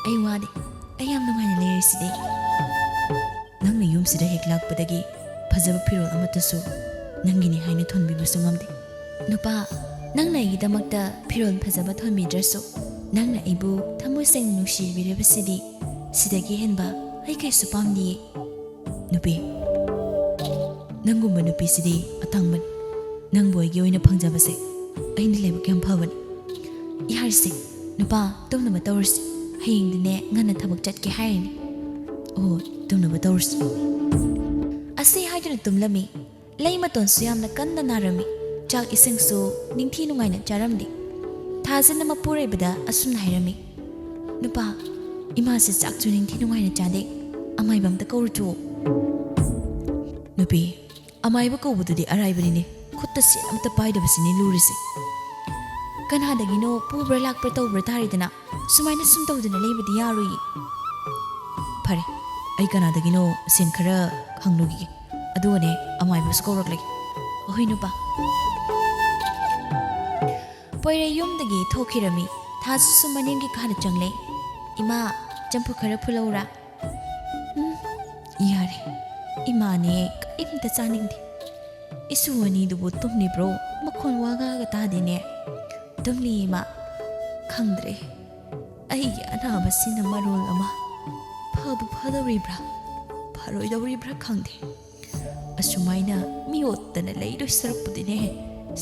ꯑꯩ ꯋꯥꯗꯦ꯫ ꯑꯩ ꯌꯥꯝ ꯅꯨꯡꯉꯥꯏꯅ ꯂꯩꯔꯤꯁꯤꯗꯤ꯫" "ꯅꯪꯅ ꯌꯨꯝꯁꯤꯗ ꯍꯦꯛ ꯂꯥꯛꯄꯗꯒꯤ ꯐꯖꯕ ꯐꯤꯔꯣꯜ ꯑꯃꯠꯇꯁꯨ ꯅꯪꯒꯤꯅꯤ ꯍꯥꯏꯅ ꯊꯣꯟꯕꯤꯕꯁꯨ ꯉꯝꯗꯦ꯫" "ꯅꯨꯄꯥ, ꯅꯪꯅ ꯑꯩꯒꯤꯗꯃꯛꯇ ꯐꯤꯔꯣꯜ ꯐꯖꯕ ꯊꯣꯟꯕꯤꯗ꯭ꯔꯁꯨ, ꯅꯪꯅ ꯑꯩꯕꯨ ꯊꯃꯣꯏ ꯁꯦꯡꯅ ꯅꯨꯡꯁꯤꯕꯤꯔꯕꯁꯤꯗꯤ ꯁꯤꯗꯒꯤ ꯍꯦꯟꯕ ꯑꯩ ꯀꯩꯁꯨ ꯄꯥꯝꯗꯤꯌꯦ꯫" "ꯅꯨꯄꯤ, ꯅꯪꯒꯨꯝꯕ ꯅꯨꯄꯤꯁꯤꯗꯤ ꯑꯇꯥꯡꯕꯅꯤ꯫ ꯅꯪꯕꯨ ꯑꯩꯒꯤ ꯑꯣꯏꯅ ꯐꯪꯖꯕꯁꯦ ꯑꯩꯅ ꯂꯥꯏꯕꯛ ꯌꯥꯝ ꯐꯕꯅꯤ꯫ ꯌꯥꯔꯤꯁꯦ, ꯅꯨꯄꯥ, ꯇꯨꯝꯅꯕ ꯇꯧꯔꯁꯤ꯫ ꯍꯌꯦꯡꯗꯤꯅꯦ ꯉꯟꯅ ꯊꯕꯛ ꯆꯠꯀꯦ ꯍꯥꯏꯔꯤꯅꯦ꯫ ꯑꯣ, ꯇꯨꯝꯅꯕ ꯇꯧꯔꯁꯤ꯫" ꯑꯁꯤ ꯍꯥꯏꯗꯨꯅ ꯇꯨꯝꯂꯝꯃꯤ꯫ ꯂꯩꯃꯇꯣꯟꯁꯨ ꯌꯥꯝꯅ ꯀꯟꯅ ꯅꯥꯔꯝꯃꯤ꯫ ꯆꯥꯛ ꯏꯁꯤꯡꯁꯨ ꯅꯤꯡꯊꯤ ꯅꯨꯡꯉꯥꯏꯅ ꯆꯥꯔꯝꯗꯦ꯫ ꯊꯥꯖꯅ ꯃꯄꯨꯔꯣꯏꯕꯗ ꯑꯁꯨꯝꯅ ꯍꯥꯏꯔꯝꯃꯤ, "ꯅꯨꯄꯥ, ꯏꯃꯥꯁꯦ ꯆꯥꯛꯁꯨ ꯅꯤꯡꯊꯤ ꯅꯨꯡꯉꯥꯏꯅ ꯆꯥꯗꯦ꯫ ꯑꯃꯥꯏꯕ ꯑꯝꯇ ꯀꯧꯔꯨꯆꯣ꯫" ꯅꯨꯄꯤ, ꯑꯃꯥꯏꯕ ꯀꯧꯕꯗꯨꯗꯤ ꯑꯔꯥꯏꯕꯅꯤꯅꯦ, ꯈꯨꯠꯇ ꯁꯦꯟ ꯑꯃꯇ ꯄꯥꯏꯗꯕꯁꯤꯅꯤ ꯂꯨꯔꯤꯁꯦ꯫ ꯀꯅꯥꯗꯒꯤꯅꯣ ꯄꯨꯕ꯭ꯔꯥ ꯂꯥꯛꯄ꯭ꯔꯥ ꯇꯧꯕ꯭ꯔꯥ ꯇꯥꯔꯦꯗꯅ, ꯁꯨꯃꯥꯏꯅ ꯁꯨꯝ ꯇꯧꯗꯅ ꯂꯩꯕꯗꯤ ꯌꯥꯔꯣꯏꯌꯦ꯫ ꯐꯔꯦ, ꯑꯩ ꯀꯅꯥꯗꯒꯤꯅꯣ ꯁꯦꯟ ꯈꯔ ꯍꯪꯂꯨꯈꯤꯒꯦ, ꯑꯗꯨꯒꯅꯦ ꯑꯃꯥꯏꯕꯁꯨ ꯀꯧꯔꯛꯂꯒꯦ꯫ ꯑꯍꯣꯏ ꯅꯨꯄꯥ꯫ ꯄꯣꯏꯔꯩ ꯌꯨꯝꯗꯒꯤ ꯊꯣꯛꯈꯤꯔꯝꯃꯤ꯫ ꯊꯥꯖꯁꯨ ꯃꯅꯦꯝꯒꯤ ꯀꯥꯗ ꯆꯪꯂꯦ꯫ "ꯏꯃꯥ, ꯆꯝꯐꯨꯠ ꯈꯔ ꯐꯨꯠꯂꯧꯔꯥ?" "ꯎꯝ, ꯌꯥꯔꯦ꯫ ꯏꯃꯥꯅꯦ ꯀꯔꯤꯝꯇ ꯆꯥꯅꯤꯡꯗꯦ꯫ ꯏꯁꯨ ꯑꯅꯤꯗꯨꯕꯨ ꯇꯨꯝꯂꯤꯕ꯭ꯔꯣ? ꯃꯈꯣꯟ ꯋꯥ ꯉꯥꯡꯒ ꯇꯥꯗꯦꯅꯦ꯫" "ꯇꯨꯝꯂꯤ ꯏꯃꯥ꯫ ꯈꯪꯗ꯭ꯔꯦ, ꯑꯩꯒꯤ ꯑꯅꯥꯕꯁꯤꯅ ꯃꯔꯣꯜ ꯑꯃ꯫ ꯐꯕꯨ ꯐꯗꯧꯔꯤꯕ꯭ꯔꯥ, ꯐꯔꯣꯏꯗꯧꯔꯤꯕ꯭ꯔꯥ ꯈꯪꯗꯦ꯫ ꯑꯁꯨꯃꯥꯏꯅ ꯃꯤ ꯑꯣꯠꯇꯅ ꯂꯩꯗꯣꯏ ꯁꯔꯨꯛꯄꯨꯗꯤꯅꯦ,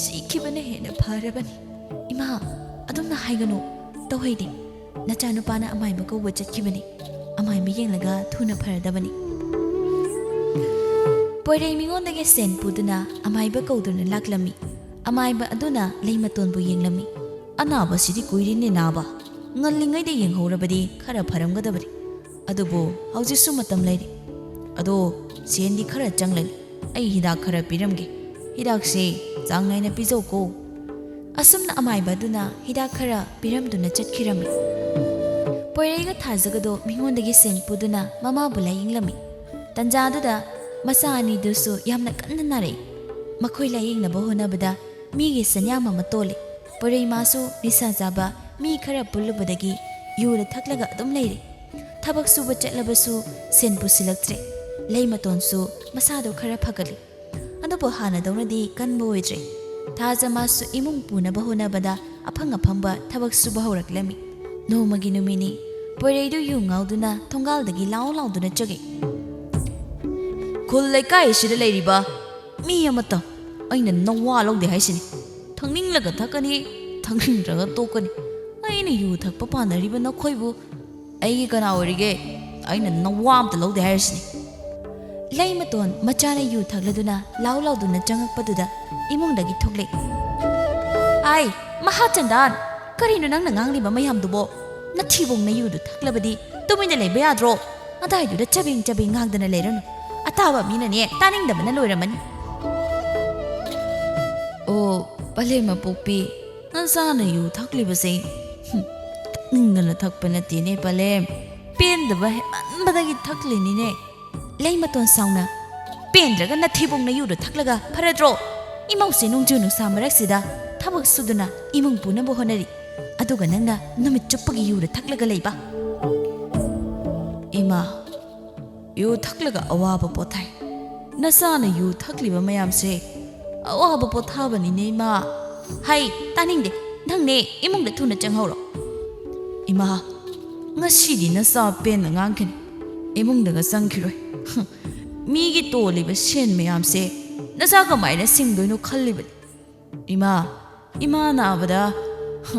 ꯁꯤꯈꯤꯕꯅ ꯍꯦꯟꯅ ꯐꯔꯕꯅꯤ꯫" "ꯏꯃꯥ, ꯑꯗꯨꯝꯅ ꯍꯥꯏꯒꯅꯨ꯫ ꯇꯧꯍꯩꯗꯦ꯫ ꯅꯆꯥꯅꯨꯄꯥꯅ ꯑꯃꯥꯏꯕ ꯀꯧꯕ ꯆꯠꯈꯤꯕꯅꯤ꯫ ꯑꯃꯥꯏꯕ ꯌꯦꯡꯂꯒ ꯊꯨꯅ ꯐꯔꯗꯕꯅꯤ꯫" ꯄꯣꯏꯔꯩ ꯃꯤꯉꯣꯟꯗꯒꯤ ꯁꯦꯟ ꯄꯨꯗꯨꯅ ꯑꯃꯥꯏꯕ ꯀꯧꯗꯨꯅ ꯂꯥꯛꯂꯝꯃꯤ꯫ ꯑꯃꯥꯏꯕ ꯑꯗꯨꯅ ꯂꯩꯃꯇꯣꯟꯕꯨ ꯌꯦꯡꯂꯝꯃꯤ꯫ "ꯑꯅꯥꯕꯁꯤꯗꯤ ꯀꯨꯏꯔꯦꯅꯦ ꯅꯥꯕ꯫ ꯉꯜꯂꯤꯉꯩꯗ ꯌꯦꯡꯍꯧꯔꯕꯗꯤ ꯈꯔ ꯐꯔꯝꯒꯗꯕꯅꯤ꯫ ꯑꯗꯨꯕꯨ ꯍꯧꯖꯤꯛꯁꯨ ꯃꯇꯝ ꯂꯩꯔꯤ꯫ ꯑꯗꯣ ꯁꯦꯟꯗꯤ ꯈꯔ ꯆꯪꯂꯅꯤ꯫ ꯑꯩ ꯍꯤꯗꯥꯛ ꯈꯔ ꯄꯤꯔꯝꯒꯦ꯫ ꯍꯤꯗꯥꯛꯁꯦ ꯆꯥꯡ ꯅꯥꯏꯅ ꯄꯤꯖꯧꯀꯣ꯫" ꯑꯁꯨꯝꯅ ꯑꯃꯥꯏꯕ ꯑꯗꯨꯅ ꯍꯤꯗꯥꯛ ꯈꯔ ꯄꯤꯔꯝꯗꯨꯅ ꯆꯠꯈꯤꯔꯝꯃꯤ꯫ ꯄꯣꯏꯔꯩꯒ ꯊꯥꯖꯒꯗꯣ ꯃꯤꯉꯣꯟꯗꯒꯤ ꯁꯦꯟ ꯄꯨꯗꯨꯅ ꯃꯃꯥꯕꯨ ꯂꯥꯌꯦꯡꯂꯝꯃꯤ꯫ ꯇꯟꯖꯥꯗꯨꯗ ꯃꯆꯥ ꯑꯅꯤꯗꯨꯁꯨ ꯌꯥꯝꯅ ꯀꯟꯅ ꯅꯥꯔꯛꯏ꯫ ꯃꯈꯣꯏ ꯂꯥꯌꯦꯡꯅꯕ ꯍꯣꯠꯅꯕꯗ ꯃꯤꯒꯤ ꯁꯦꯟꯌꯥꯝ ꯑꯃ ꯇꯣꯜꯂꯤ꯫ ꯄꯣꯏꯔꯩ ꯃꯥꯁꯨ ꯅꯤꯁꯥ ꯆꯥꯕ ꯃꯤ ꯈꯔ ꯄꯨꯜꯂꯨꯕꯗꯒꯤ ꯌꯨꯗ ꯊꯛꯂꯒ ꯑꯗꯨꯝ ꯂꯩꯔꯦ꯫ ꯊꯕꯛ ꯁꯨꯕ ꯆꯠꯂꯕꯁꯨ ꯁꯦꯟ ꯄꯨꯁꯤꯜꯂꯛꯇ꯭ꯔꯦ꯫ ꯂꯩꯃꯇꯣꯟꯁꯨ ꯃꯁꯥꯗꯣ ꯈꯔ ꯐꯒꯠꯂꯤ꯫ ꯑꯗꯨꯕꯨ ꯍꯥꯟꯅꯗꯧꯅꯗꯤ ꯀꯟꯕ ꯑꯣꯏꯗ꯭ꯔꯦ꯫ ꯊꯥꯖ ꯃꯥꯁꯨ ꯏꯃꯨꯡ ꯄꯨꯅꯕ ꯍꯣꯠꯅꯕꯗ ꯑꯐꯪ ꯑꯐꯪꯕ ꯊꯕꯛ ꯁꯨꯕ ꯍꯧꯔꯛꯂꯝꯃꯤ꯫ ꯅꯣꯡꯃꯒꯤ ꯅꯨꯃꯤꯠꯅꯤ꯫ ꯄꯣꯏꯔꯩꯗꯨ ꯌꯨ ꯉꯥꯎꯗꯨꯅ ꯊꯣꯡꯒꯥꯜꯗꯒꯤ ꯂꯥꯎ ꯂꯥꯎꯗꯨꯅ ꯆꯪꯉꯛꯏ꯫ "ꯈꯨꯜ ꯂꯩꯀꯥꯏ ꯑꯁꯤꯗ ꯂꯩꯔꯤꯕ ꯃꯤ ꯑꯃꯠꯇ ꯑꯩꯅ ꯅꯋꯥ ꯂꯧꯗꯦ ꯍꯥꯏꯁꯤꯅꯤ꯫ ꯊꯛꯅꯤꯡꯂꯒ ꯊꯛꯀꯅꯤ, ꯊꯛꯅꯤꯡꯗ꯭ꯔꯒ ꯇꯣꯛꯀꯅꯤ꯫ ꯑꯩꯅ ꯌꯨ ꯊꯛꯄ ꯄꯥꯝꯅꯔꯤꯕ ꯅꯈꯣꯏꯕꯨ ꯑꯩꯒꯤ ꯀꯅꯥ ꯑꯣꯏꯔꯤꯒꯦ? ꯑꯩꯅ ꯅꯋꯥ ꯑꯝꯇ ꯂꯧꯗꯦ ꯍꯥꯏꯔꯤꯁꯤꯅꯤ꯫" ꯂꯩꯃꯇꯣꯟ ꯃꯆꯥꯅ ꯌꯨ ꯊꯛꯂꯗꯨꯅ ꯂꯥꯎ ꯂꯥꯎꯗꯨꯅ ꯆꯪꯉꯛꯄꯗꯨꯗ ꯏꯃꯨꯡꯗꯒꯤ ꯊꯣꯛꯂꯛꯏ꯫ "ꯑꯥꯏ, ꯃꯍꯥꯆꯟꯗꯥꯟ, ꯀꯔꯤꯅꯣ ꯅꯪꯅ ꯉꯥꯡꯂꯤꯕ ꯃꯌꯥꯝꯗꯨꯕꯣ? ꯅꯊꯤꯕꯣꯡ ꯅꯌꯨꯗꯨ ꯊꯛꯂꯕꯗꯤ ꯇꯨꯃꯤꯟꯅ ꯂꯩꯕ ꯌꯥꯗ꯭ꯔꯣ? ꯑꯗꯥꯏꯗꯨꯗ ꯆꯕꯦꯡ ꯆꯕꯦꯡ ꯉꯥꯡꯗꯅ ꯂꯩꯔꯅꯨ꯫ ꯑꯇꯥꯕ ꯃꯤꯅꯅꯦ ꯇꯥꯅꯤꯡꯗꯕꯅ ꯂꯣꯏꯔꯝꯃꯅꯤ꯫" "ꯑꯣ, ꯄꯂꯦꯝ ꯃꯄꯣꯛꯄꯤ, ꯅꯆꯥꯅ ꯌꯨ ꯊꯛꯂꯤꯕꯁꯦ, ꯍꯨꯝ, ꯊꯛꯅꯤꯡꯗꯅ ꯊꯛꯄ ꯅꯠꯇꯦꯅꯦ ꯄꯂꯦꯝ, ꯄꯦꯟꯗꯕ ꯍꯦꯟꯃꯟꯕꯗꯒꯤ ꯊꯛꯂꯤꯅꯤꯅꯦ꯫" ꯂꯩꯃꯇꯣꯟ ꯁꯥꯎꯅ, "ꯄꯦꯟꯗ꯭ꯔꯒ ꯅꯊꯤꯕꯣꯡ ꯅꯌꯨꯗꯨ ꯊꯛꯂꯒ ꯐꯔꯗ꯭ꯔꯣ? ꯏꯃꯧꯁꯦ ꯅꯣꯡꯖꯨ ꯅꯨꯡꯁꯥ ꯃꯔꯛꯁꯤꯗ ꯊꯕꯛ ꯁꯨꯗꯨꯅ ꯏꯃꯨꯡ ꯄꯨꯅꯕ ꯍꯣꯠꯅꯔꯤ, ꯑꯗꯨꯒ ꯅꯪꯅ ꯅꯨꯃꯤꯠ ꯆꯨꯞꯄꯒꯤ ꯌꯨꯗ ꯊꯛꯂꯒ ꯂꯩꯕ꯫" "ꯏꯃꯥ, ꯌꯨ ꯊꯛꯂꯒ ꯑꯋꯥꯕ ꯄꯣꯊꯥꯏ꯫ ꯅꯆꯥꯅ ꯌꯨ ꯊꯛꯂꯤꯕ ꯃꯌꯥꯝꯁꯦ ꯑꯋꯥꯕ ꯄꯣꯊꯥꯕꯅꯤꯅꯦ, ꯏꯃꯥ꯫" "ꯍꯩ, ꯇꯥꯅꯤꯡꯗꯦ꯫ ꯅꯪꯅꯦ ꯏꯃꯨꯡꯗ ꯊꯨꯅ ꯆꯪꯍꯧꯔꯣ꯫" "ꯏꯃꯥ, ꯉꯁꯤꯗꯤ ꯅꯆꯥ ꯄꯦꯟꯅ ꯉꯥꯡꯈꯤꯅꯤ꯫ ꯏꯃꯨꯡꯗꯒ ꯆꯪꯈꯤꯔꯣꯏ꯫ ꯍꯨꯝ, ꯃꯤꯒꯤ ꯇꯣꯜꯂꯤꯕ ꯁꯦꯟ ꯃꯌꯥꯝꯁꯦ ꯅꯆꯥ ꯀꯃꯥꯏꯅ ꯁꯤꯡꯗꯣꯏꯅꯣ ꯈꯜꯂꯤꯕꯅꯤ꯫ ꯏꯃꯥ, ꯏꯃꯥ ꯅꯥꯕꯗ, ꯍ,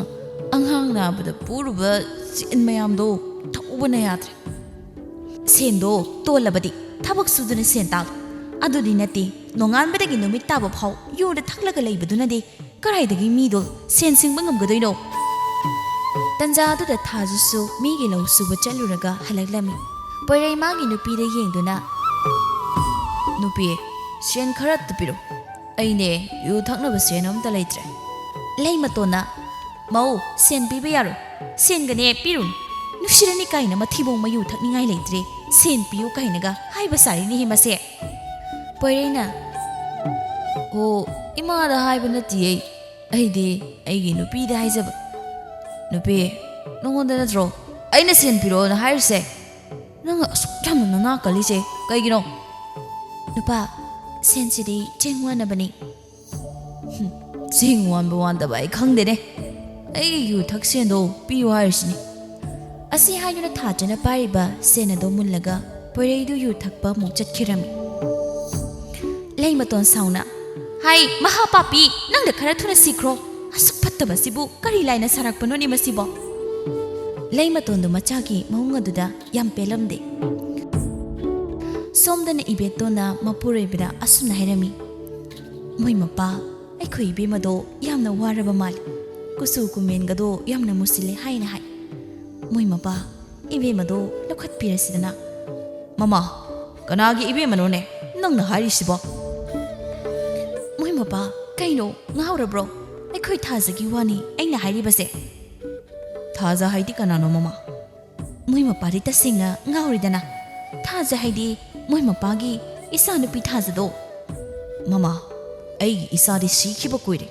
ꯑꯉꯥꯡ ꯅꯥꯕꯗ ꯄꯨꯔꯨꯕ ꯁꯦꯟ ꯃꯌꯥꯝꯗꯣ ꯊꯧꯕꯅ ꯌꯥꯗ꯭ꯔꯦ꯫" "ꯁꯦꯟꯗꯣ ꯇꯣꯜꯂꯕꯗꯤ ꯊꯕꯛ ꯁꯨꯗꯨꯅ ꯁꯦꯟ ꯇꯥꯜꯂꯨ꯫ ꯑꯗꯨꯗꯤ ꯅꯠꯇꯦ, ꯅꯣꯡꯉꯥꯟꯕꯗꯒꯤ ꯅꯨꯃꯤꯠ ꯇꯥꯕ ꯐꯥꯎ ꯌꯨꯗ ꯊꯛꯂꯒ ꯂꯩꯕꯗꯨꯅꯗꯤ ꯀꯗꯥꯏꯗꯒꯤ ꯃꯤꯗꯣ ꯁꯦꯟ ꯁꯤꯡꯕ ꯉꯝꯒꯗꯣꯏꯅꯣ?" ꯇꯟꯖꯥꯗꯨꯗ ꯊꯥꯖꯨꯁꯨ ꯃꯤꯒꯤ ꯂꯧ ꯁꯨꯕ ꯆꯠꯂꯨꯔꯒ ꯍꯜꯂꯛꯂꯝꯃꯤ꯫ ꯄꯣꯏꯔꯩ ꯃꯥꯒꯤ ꯅꯨꯄꯤꯗ ꯌꯦꯡꯗꯨꯅ, "ꯅꯨꯄꯤ, ꯁꯦꯟ ꯈꯔ ꯄꯤꯔꯛꯎ꯫ ꯑꯩꯅꯦ, ꯌꯨ ꯊꯛꯅꯕ ꯁꯦꯟ ꯑꯝꯇ ꯂꯩꯇ꯭ꯔꯦ꯫" ꯂꯩꯃꯇꯣꯟꯅ, "ꯃꯧ, ꯁꯦꯟ ꯄꯤꯕ ꯌꯥꯔꯣꯏ꯫ ꯁꯦꯟꯒꯅꯦ ꯄꯤꯔꯨꯅꯨ꯫ ꯅꯨꯡꯁꯤꯔꯅꯤ ꯀꯥꯏꯅ ꯃꯊꯤꯕꯣꯡ ꯃꯌꯨ ꯊꯛꯅꯤꯡꯉꯥꯏ ꯂꯩꯇ꯭ꯔꯦ, ꯁꯦꯟ ꯄꯤꯌꯨ ꯀꯥꯏꯅꯒ ꯍꯥꯏꯕ ꯁꯥꯔꯤꯅꯦꯍꯦ ꯃꯁꯦ꯫" ꯄꯣꯏꯔꯩꯅ, "ꯑꯣ, ꯏꯃꯥꯗ ꯍꯥꯏꯕ ꯅꯠꯇꯤꯌꯦ꯫ ꯑꯩꯗꯤ ꯑꯩꯒꯤ ꯅꯨꯄꯤꯗ ꯍꯥꯏꯖꯕ꯫" "ꯅꯨꯄꯤ, ꯅꯉꯣꯟꯗ ꯅꯠꯇ꯭ꯔꯣ ꯑꯩꯅ ꯁꯦꯟ ꯄꯤꯔꯛꯑꯣꯅ ꯍꯥꯏꯔꯤꯁꯦ? ꯅꯪ ꯑꯁꯨꯛ ꯌꯥꯝꯅ ꯅꯅꯥ ꯀꯜꯂꯤꯁꯦ ꯀꯩꯒꯤꯅꯣ?" "ꯅꯨꯄꯥ, ꯁꯦꯟꯁꯤꯗꯤ ꯆꯦꯡ ꯋꯥꯅꯕꯅꯤ꯫" "ꯍꯨꯝ, ꯆꯦꯡ ꯋꯥꯟꯕ ꯋꯥꯟꯗꯕ ꯑꯩ ꯈꯪꯗꯦꯅꯦ꯫ ꯑꯩꯒꯤ ꯌꯨ ꯊꯛ ꯁꯦꯟꯗꯣ ꯄꯤꯌꯨ ꯍꯥꯏꯔꯤꯁꯤꯅꯤ꯫" ꯑꯁꯤ ꯍꯥꯏꯗꯨꯅ ꯊꯥꯖꯅ ꯄꯥꯏꯔꯤꯕ ꯁꯦꯟ ꯑꯗꯣ ꯃꯨꯜꯂꯒ ꯄꯣꯏꯔꯩꯗꯨ ꯌꯨ ꯊꯛꯄ ꯑꯃꯨꯛ ꯆꯠꯈꯤꯔꯝꯃꯤ꯫ ꯂꯩꯃꯇꯣꯟ ꯁꯥꯎꯅ, "ꯍꯥꯏ, ꯃꯍꯥ ꯄꯥꯄꯤ, ꯅꯪꯗ ꯈꯔ ꯊꯨꯅ ꯁꯤꯈ꯭ꯔꯣ꯫ ꯑꯁꯨꯛ ꯐꯠꯇꯕꯁꯤꯕꯨ ꯀꯔꯤ ꯂꯥꯏꯅ ꯁꯥꯔꯛꯄꯅꯣꯅꯦ ꯃꯁꯤꯕꯣ?" ꯂꯩꯃꯇꯣꯟꯗꯨ ꯃꯆꯥꯒꯤ ꯃꯑꯣꯡ ꯑꯗꯨꯗ ꯌꯥꯝ ꯄꯦꯜꯂꯝꯗꯦ꯫ ꯁꯣꯝꯗꯅ ꯏꯕꯦꯇꯣꯟꯅ ꯃꯄꯨꯔꯣꯏꯕꯗ ꯑꯁꯨꯝꯅ ꯍꯥꯏꯔꯝꯃꯤ, "ꯃꯣꯏ ꯃꯄꯥ, ꯑꯩꯈꯣꯏ ꯏꯕꯦꯝꯃꯗꯣ ꯌꯥꯝꯅ ꯋꯥꯔꯕ ꯃꯥꯜꯂꯤ, ꯀꯨꯆꯨ ꯀꯨꯃꯦꯟꯒꯗꯣ ꯌꯥꯝꯅ ꯃꯨꯁꯤꯜꯂꯦ" ꯍꯥꯏꯅ ꯍꯥꯏ꯫ ꯃꯣꯏ ꯃꯄꯥ, ꯏꯕꯦꯝꯃꯗꯣ ꯂꯧꯈꯠꯄꯤꯔꯁꯤꯗꯅ꯫ "ꯃꯃꯥ, ꯀꯅꯥꯒꯤ ꯏꯕꯦꯝꯃꯅꯣꯅꯦ ꯅꯪꯅ ꯍꯥꯏꯔꯤꯁꯤꯕꯣ?" ꯃꯣꯏ ꯃꯄꯥ, "ꯀꯩꯅꯣ, ꯉꯥꯎꯔꯕ꯭ꯔꯣ? ꯑꯩꯈꯣꯏ ꯊꯥꯖꯒꯤ ꯋꯥꯅꯤ ꯑꯩꯅ ꯍꯥꯏꯔꯤꯕꯁꯦ꯫" "ꯊꯥꯖ ꯍꯥꯏꯗꯤ ꯀꯅꯥꯅꯣ, ꯃꯃꯥ?" ꯃꯣꯏ ꯃꯄꯥꯗꯤ ꯇꯁꯦꯡꯅ ꯉꯥꯎꯔꯦꯗꯅ꯫ ꯊꯥꯖ ꯍꯥꯏꯗꯤ ꯃꯣꯏ ꯃꯄꯥꯒꯤ ꯏꯆꯥꯅꯨꯄꯤ ꯊꯥꯖꯗꯣ꯫ "ꯃꯃꯥ, ꯑꯩꯒꯤ ꯏꯆꯥꯗꯤ ꯁꯤꯈꯤꯕ ꯀꯨꯏꯔꯦ꯫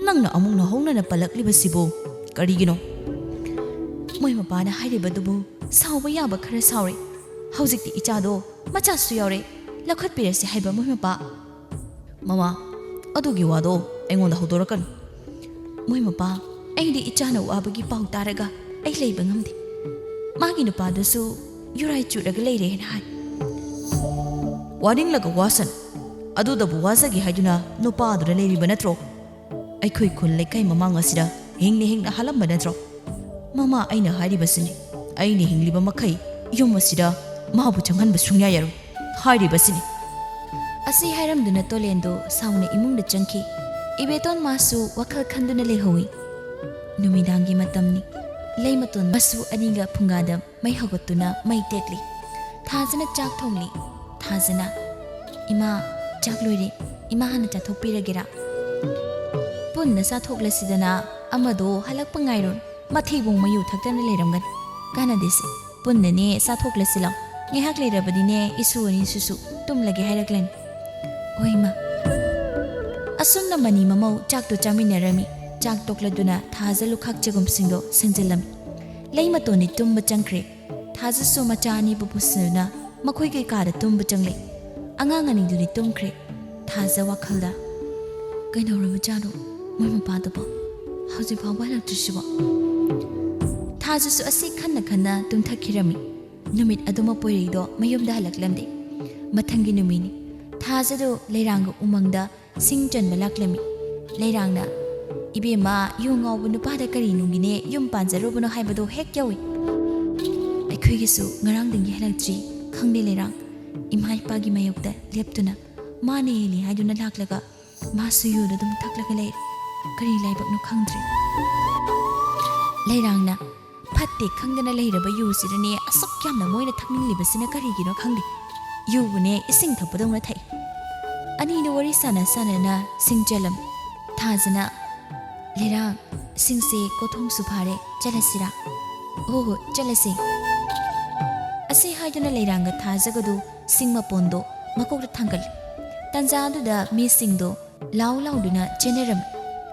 ꯅꯪꯅ ꯑꯃꯨꯛ ꯅꯧꯍꯧꯅꯅ ꯄꯜꯂꯛꯂꯤꯕꯁꯤꯕꯨ ꯀꯔꯤꯒꯤꯅꯣ?" ꯃꯣꯏ ꯃꯄꯥꯅ ꯍꯥꯏꯔꯤꯕꯗꯨꯕꯨ ꯁꯥꯎꯕ ꯌꯥꯕ ꯈꯔ ꯁꯥꯎꯔꯦ꯫ ꯍꯧꯖꯤꯛꯇꯤ ꯏꯆꯥꯗꯣ ꯃꯆꯥꯁꯨ ꯌꯥꯎꯔꯦ, ꯂꯧꯈꯠꯄꯤꯔꯁꯤ ꯍꯥꯏꯕ ꯃꯣꯏ ꯃꯄꯥ꯫ "ꯃꯃꯥ, ꯑꯗꯨꯒꯤ ꯋꯥꯗꯣ ꯑꯩꯉꯣꯟꯗ ꯍꯧꯗꯣꯔꯛꯀꯅꯨ꯫" ꯃꯣꯏ ꯃꯄꯥ, "ꯑꯩꯗꯤ ꯏꯆꯥꯅ ꯋꯥꯕꯒꯤ ꯄꯥꯎ ꯇꯥꯔꯒ ꯑꯩ ꯂꯩꯕ ꯉꯝꯗꯦ꯫ ꯃꯥꯒꯤ ꯅꯨꯄꯥꯗꯨꯁꯨ ꯌꯨꯔꯥꯏ ꯆꯨꯔꯒ ꯂꯩꯔꯦꯅ ꯍꯥꯏ꯫" "ꯋꯥꯅꯤꯡꯂꯒ ꯋꯥꯁꯅꯨ꯫ ꯑꯗꯨꯗꯕꯨ ꯋꯥꯖꯒꯦ ꯍꯥꯏꯗꯨꯅ ꯅꯨꯄꯥꯗꯨꯅ ꯂꯩꯔꯤꯕ ꯅꯠꯇ꯭ꯔꯣ? ꯑꯩꯈꯣꯏ ꯈꯨꯜ ꯂꯩꯀꯥꯏ ꯃꯃꯥꯡ ꯑꯁꯤꯗ ꯍꯤꯡꯅ ꯍꯤꯡꯅ ꯍꯥꯜꯂꯝꯕ ꯅꯠꯇ꯭ꯔꯣ? ꯃꯃꯥ, ꯑꯩꯅ ꯍꯥꯏꯔꯤꯕꯁꯤꯅꯤ, ꯑꯩꯅ ꯍꯤꯡꯂꯤꯕ ꯃꯈꯩ ꯌꯨꯝ ꯑꯁꯤꯗ ꯃꯥꯕꯨ ꯆꯪꯍꯟꯕ ꯁꯨꯡꯌꯥ ꯌꯥꯔꯣꯏ ꯍꯥꯏꯔꯤꯕꯁꯤꯅꯤ꯫" ꯑꯁꯤ ꯍꯥꯏꯔꯝꯗꯨꯅ ꯇꯣꯂꯦꯟꯗꯨ ꯁꯥꯎꯅ ꯏꯃꯨꯡꯗ ꯆꯪꯈꯤ꯫ ꯏꯕꯦꯇꯣꯟ ꯃꯥꯁꯨ ꯋꯥꯈꯜ ꯈꯟꯗꯨꯅ ꯂꯩꯍꯧꯏ꯫ ꯅꯨꯃꯤꯗꯥꯡꯒꯤ ꯃꯇꯝꯅꯤ꯫ ꯂꯩꯃꯇꯣꯟ ꯃꯁꯨ ꯑꯅꯤꯒ ꯐꯨꯡꯒꯥꯗ ꯃꯩ ꯍꯧꯒꯠꯇꯨꯅ ꯃꯩ ꯇꯦꯛꯂꯤ꯫ ꯊꯥꯖꯅ ꯆꯥꯛ ꯊꯣꯡꯂꯤ꯫ ꯊꯥꯖꯅ, "ꯏꯃꯥ, ꯆꯥꯛ ꯂꯣꯏꯔꯦ꯫ ꯏꯃꯥ ꯍꯥꯟꯅ ꯆꯥꯊꯣꯛꯄꯤꯔꯒꯦꯔꯥ?" "ꯄꯨꯟꯅ ꯆꯥꯊꯣꯛꯂꯁꯤꯗꯅ, ꯑꯃꯗꯣ ꯍꯜꯂꯛꯄ ꯉꯥꯏꯔꯣꯟ꯫ ꯃꯊꯤꯕꯣꯡ ꯃꯌꯨ ꯊꯛꯇꯅ ꯂꯩꯔꯝꯒꯅꯤ꯫ ꯀꯥꯟꯅꯗꯦꯁꯦ, ꯄꯨꯟꯅꯅꯦ ꯆꯥꯊꯣꯛꯂꯁꯤ ꯂꯥꯎ꯫ ꯉꯥꯏꯍꯥꯛ ꯂꯩꯔꯕꯗꯤꯅꯦ ꯏꯁꯨ ꯑꯅꯤꯁꯨꯁꯨ ꯇꯨꯝꯂꯒꯦ ꯍꯥꯏꯔꯛꯂꯅꯤ꯫" "ꯍꯣꯏ, ꯏꯃꯥ꯫" ꯑꯁꯨꯝꯅ ꯃꯅꯤ ꯃꯃꯧ ꯆꯥꯛꯇꯨ ꯆꯥꯃꯤꯟꯅꯔꯝꯃꯤ꯫ ꯆꯥꯛ ꯇꯣꯛꯂꯗꯨꯅ ꯊꯥꯖ ꯂꯨꯈꯥꯛ ꯆꯒꯨꯝꯁꯤꯡꯗꯣ ꯁꯦꯡꯖꯤꯜꯂꯝꯃꯤ꯫ ꯂꯩꯃꯇꯣꯟꯗꯤ ꯇꯨꯝꯕ ꯆꯪꯈ꯭ꯔꯦ꯫ ꯊꯥꯖꯁꯨ ꯃꯆꯥ ꯑꯅꯤꯕꯨ ꯄꯨꯁꯤꯟꯗꯨꯅ ꯃꯈꯣꯏꯒꯤ ꯀꯥꯗ ꯇꯨꯝꯕ ꯆꯪꯂꯦ꯫ ꯑꯉꯥꯡ ꯑꯅꯤꯗꯨꯗꯤ ꯇꯨꯝꯈ꯭ꯔꯦ꯫ ꯊꯥꯖ ꯋꯥꯈꯜꯗ, "ꯀꯩꯗꯧꯔꯕꯖꯥꯠꯅꯣ ꯃꯣꯏ ꯃꯄꯥꯗꯨꯕꯣ? ꯍꯧꯖꯤꯛ ꯐꯥꯎꯕ ꯍꯜꯂꯛꯇ꯭ꯔꯤꯁꯤꯕꯣ?" ꯊꯥꯖꯁꯨ ꯑꯁꯤ ꯈꯟꯅ ꯈꯟꯅ ꯇꯨꯝꯊꯈꯤꯔꯝꯃꯤ꯫ ꯅꯨꯃꯤꯠ ꯑꯗꯨꯃ ꯄꯣꯏꯔꯩꯗꯣ ꯃꯌꯨꯝꯗ ꯍꯜꯂꯛꯂꯝꯗꯦ꯫ ꯃꯊꯪꯒꯤ ꯅꯨꯃꯤꯠꯅꯤ꯫ ꯊꯥꯖꯗꯨ ꯂꯩꯔꯥꯡꯒ ꯎꯃꯪꯗ ꯁꯤꯡ ꯆꯟꯕ ꯂꯥꯛꯂꯝꯃꯤ꯫ ꯂꯩꯔꯥꯡꯅ, "ꯏꯕꯦꯝꯃ, ꯌꯨ ꯉꯥꯎꯕ ꯅꯨꯄꯥꯗ ꯀꯔꯤ ꯅꯨꯡꯒꯤꯅꯦ ꯌꯨꯝ ꯄꯥꯟꯖꯔꯨꯕꯅꯣ ꯍꯥꯏꯕꯗꯣ ꯍꯦꯛ ꯌꯥꯎꯏ꯫ ꯑꯩꯈꯣꯏꯒꯤꯁꯨ ꯉꯔꯥꯡꯗꯒꯤ ꯍꯜꯂꯛꯇ꯭ꯔꯤ꯫ ꯈꯪꯗꯦ ꯂꯩꯔꯥꯡ, ꯏꯃꯥ ꯏꯄꯥꯒꯤ ꯃꯥꯌꯣꯛꯇ ꯂꯦꯞꯇꯨꯅ ꯃꯥꯅ ꯍꯦꯜꯂꯤ ꯍꯥꯏꯗꯨꯅ ꯂꯥꯛꯂꯒ ꯃꯥꯁꯨ ꯌꯨꯗ ꯑꯗꯨꯝ ꯊꯛꯂꯒ ꯂꯩꯔꯦ꯫ ꯀꯔꯤ ꯂꯥꯏꯕꯛꯅꯣ ꯈꯪꯗ꯭ꯔꯦ꯫ ꯂꯩꯔꯥꯡꯅ ꯐꯠꯇꯦ ꯈꯪꯗꯅ ꯂꯩꯔꯕ ꯌꯨꯁꯤꯗꯅꯦ ꯑꯁꯨꯛ ꯌꯥꯝꯅ ꯃꯣꯏꯅ ꯊꯛꯅꯤꯡꯂꯤꯕꯁꯤꯅ ꯀꯔꯤꯒꯤꯅꯣ ꯈꯪꯗꯦ꯫ ꯌꯨꯕꯨꯅꯦ ꯏꯁꯤꯡ ꯊꯛꯄꯗꯧꯅ ꯊꯛꯏ꯫ ꯑꯅꯤꯗꯨ ꯋꯥꯔꯤ ꯁꯥꯟꯅ ꯁꯥꯟꯅꯅ ꯁꯤꯡ ꯆꯜꯂꯝꯃꯤ꯫ ꯊꯥꯖꯅ, "ꯂꯩꯔꯥꯡ, ꯁꯤꯡꯁꯦ ꯀꯣꯊꯣꯡꯁꯨ ꯐꯥꯔꯦ, ꯆꯠꯂꯁꯤꯔꯥ?" "ꯍꯣ ꯍꯣ, ꯆꯠꯂꯁꯦ"꯫ ꯑꯁꯤ ꯍꯥꯏꯗꯨꯅ ꯂꯩꯔꯥꯡꯒ ꯊꯥꯖꯒꯗꯨ ꯁꯤꯡ ꯃꯄꯣꯟꯗꯣ ꯃꯀꯣꯛꯇ ꯊꯥꯡꯒꯠꯂꯤ꯫ ꯇꯟꯖꯥ ꯑꯗꯨꯗ ꯃꯤꯁꯤꯡꯗꯣ ꯂꯥꯎ ꯂꯥꯎꯗꯨꯅ ꯆꯦꯟꯅꯔꯝꯃꯤ꯫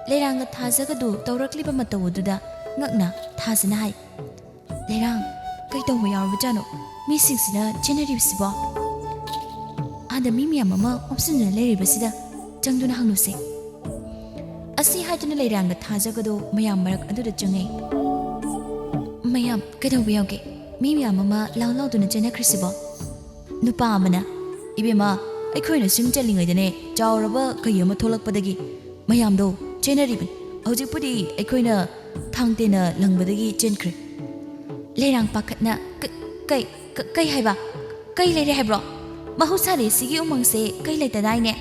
ꯂꯩꯔꯥꯡꯒ ꯊꯥꯖꯒꯗꯨ ꯇꯧꯔꯛꯂꯤꯕ ꯃꯇꯧ ꯑꯗꯨꯗ ꯉꯛꯅ ꯊꯥꯖꯅ ꯍꯥꯏ, "ꯂꯩꯔꯥꯡ, ꯀꯩ ꯇꯧꯕ ꯌꯥꯎꯔꯕꯖꯥꯠꯅꯣ? ꯃꯤꯁꯤꯡꯁꯤꯅ ꯆꯦꯟꯅꯔꯤꯕꯁꯤꯕꯣ?" "ꯑꯥꯗ ꯃꯤ ꯃꯌꯥꯝ ꯑꯃ ꯑꯣꯝꯁꯤꯟꯗꯨꯅ ꯂꯩꯔꯤꯕꯁꯤꯗ ꯆꯪꯗꯨꯅ ꯍꯪꯂꯨꯁꯦ"꯫ ꯑꯁꯤ ꯍꯥꯏꯗꯨꯅ ꯂꯩꯔꯥꯡꯒ ꯊꯥꯖꯒꯗꯨ ꯃꯌꯥꯝ ꯃꯔꯛ ꯑꯗꯨꯗ ꯆꯪꯉꯛꯏ꯫ "ꯃꯌꯥꯝ, ꯀꯩꯗꯧꯕ ꯌꯥꯎꯒꯦ? ꯃꯤ ꯃꯌꯥꯝ ꯑꯃ ꯂꯥꯎ ꯂꯥꯎꯗꯨꯅ ꯆꯦꯟꯅꯈ꯭ꯔꯤꯁꯤꯕꯣ?" ꯅꯨꯄꯥ ꯑꯃꯅ, "ꯏꯕꯦꯝꯃ, ꯑꯩꯈꯣꯏꯅ ꯁꯤꯡ ꯆꯜꯂꯤꯉꯩꯗꯅꯦ, ꯆꯥꯎꯔꯕ ꯀꯩ ꯑꯃ ꯊꯣꯛꯂꯛꯄꯗꯒꯤ ꯃꯌꯥꯝꯗꯣ ꯆꯦꯟꯅꯔꯤꯕꯅꯤ꯫ ꯍꯧꯖꯤꯛꯄꯨꯗꯤ ꯑꯩꯈꯣꯏꯅ ꯊꯥꯡ ꯇꯦꯟꯅ ꯂꯪꯕꯗꯒꯤ ꯆꯦꯟꯈ꯭ꯔꯦ"꯫ ꯂꯩꯔꯥꯡ ꯄꯥꯈꯠꯅ, "ꯀ-, ꯀꯩ, ꯀ-, ꯀꯩ ꯍꯥꯏꯕ? ꯀꯩ ꯂꯩꯔꯦ ꯍꯥꯏꯕ꯭ꯔꯣ? ꯃꯍꯧꯁꯥꯗꯤ ꯁꯤꯒꯤ ꯎꯃꯪꯁꯦ ꯀꯩ ꯂꯩꯇꯗꯥꯏꯅꯦ?"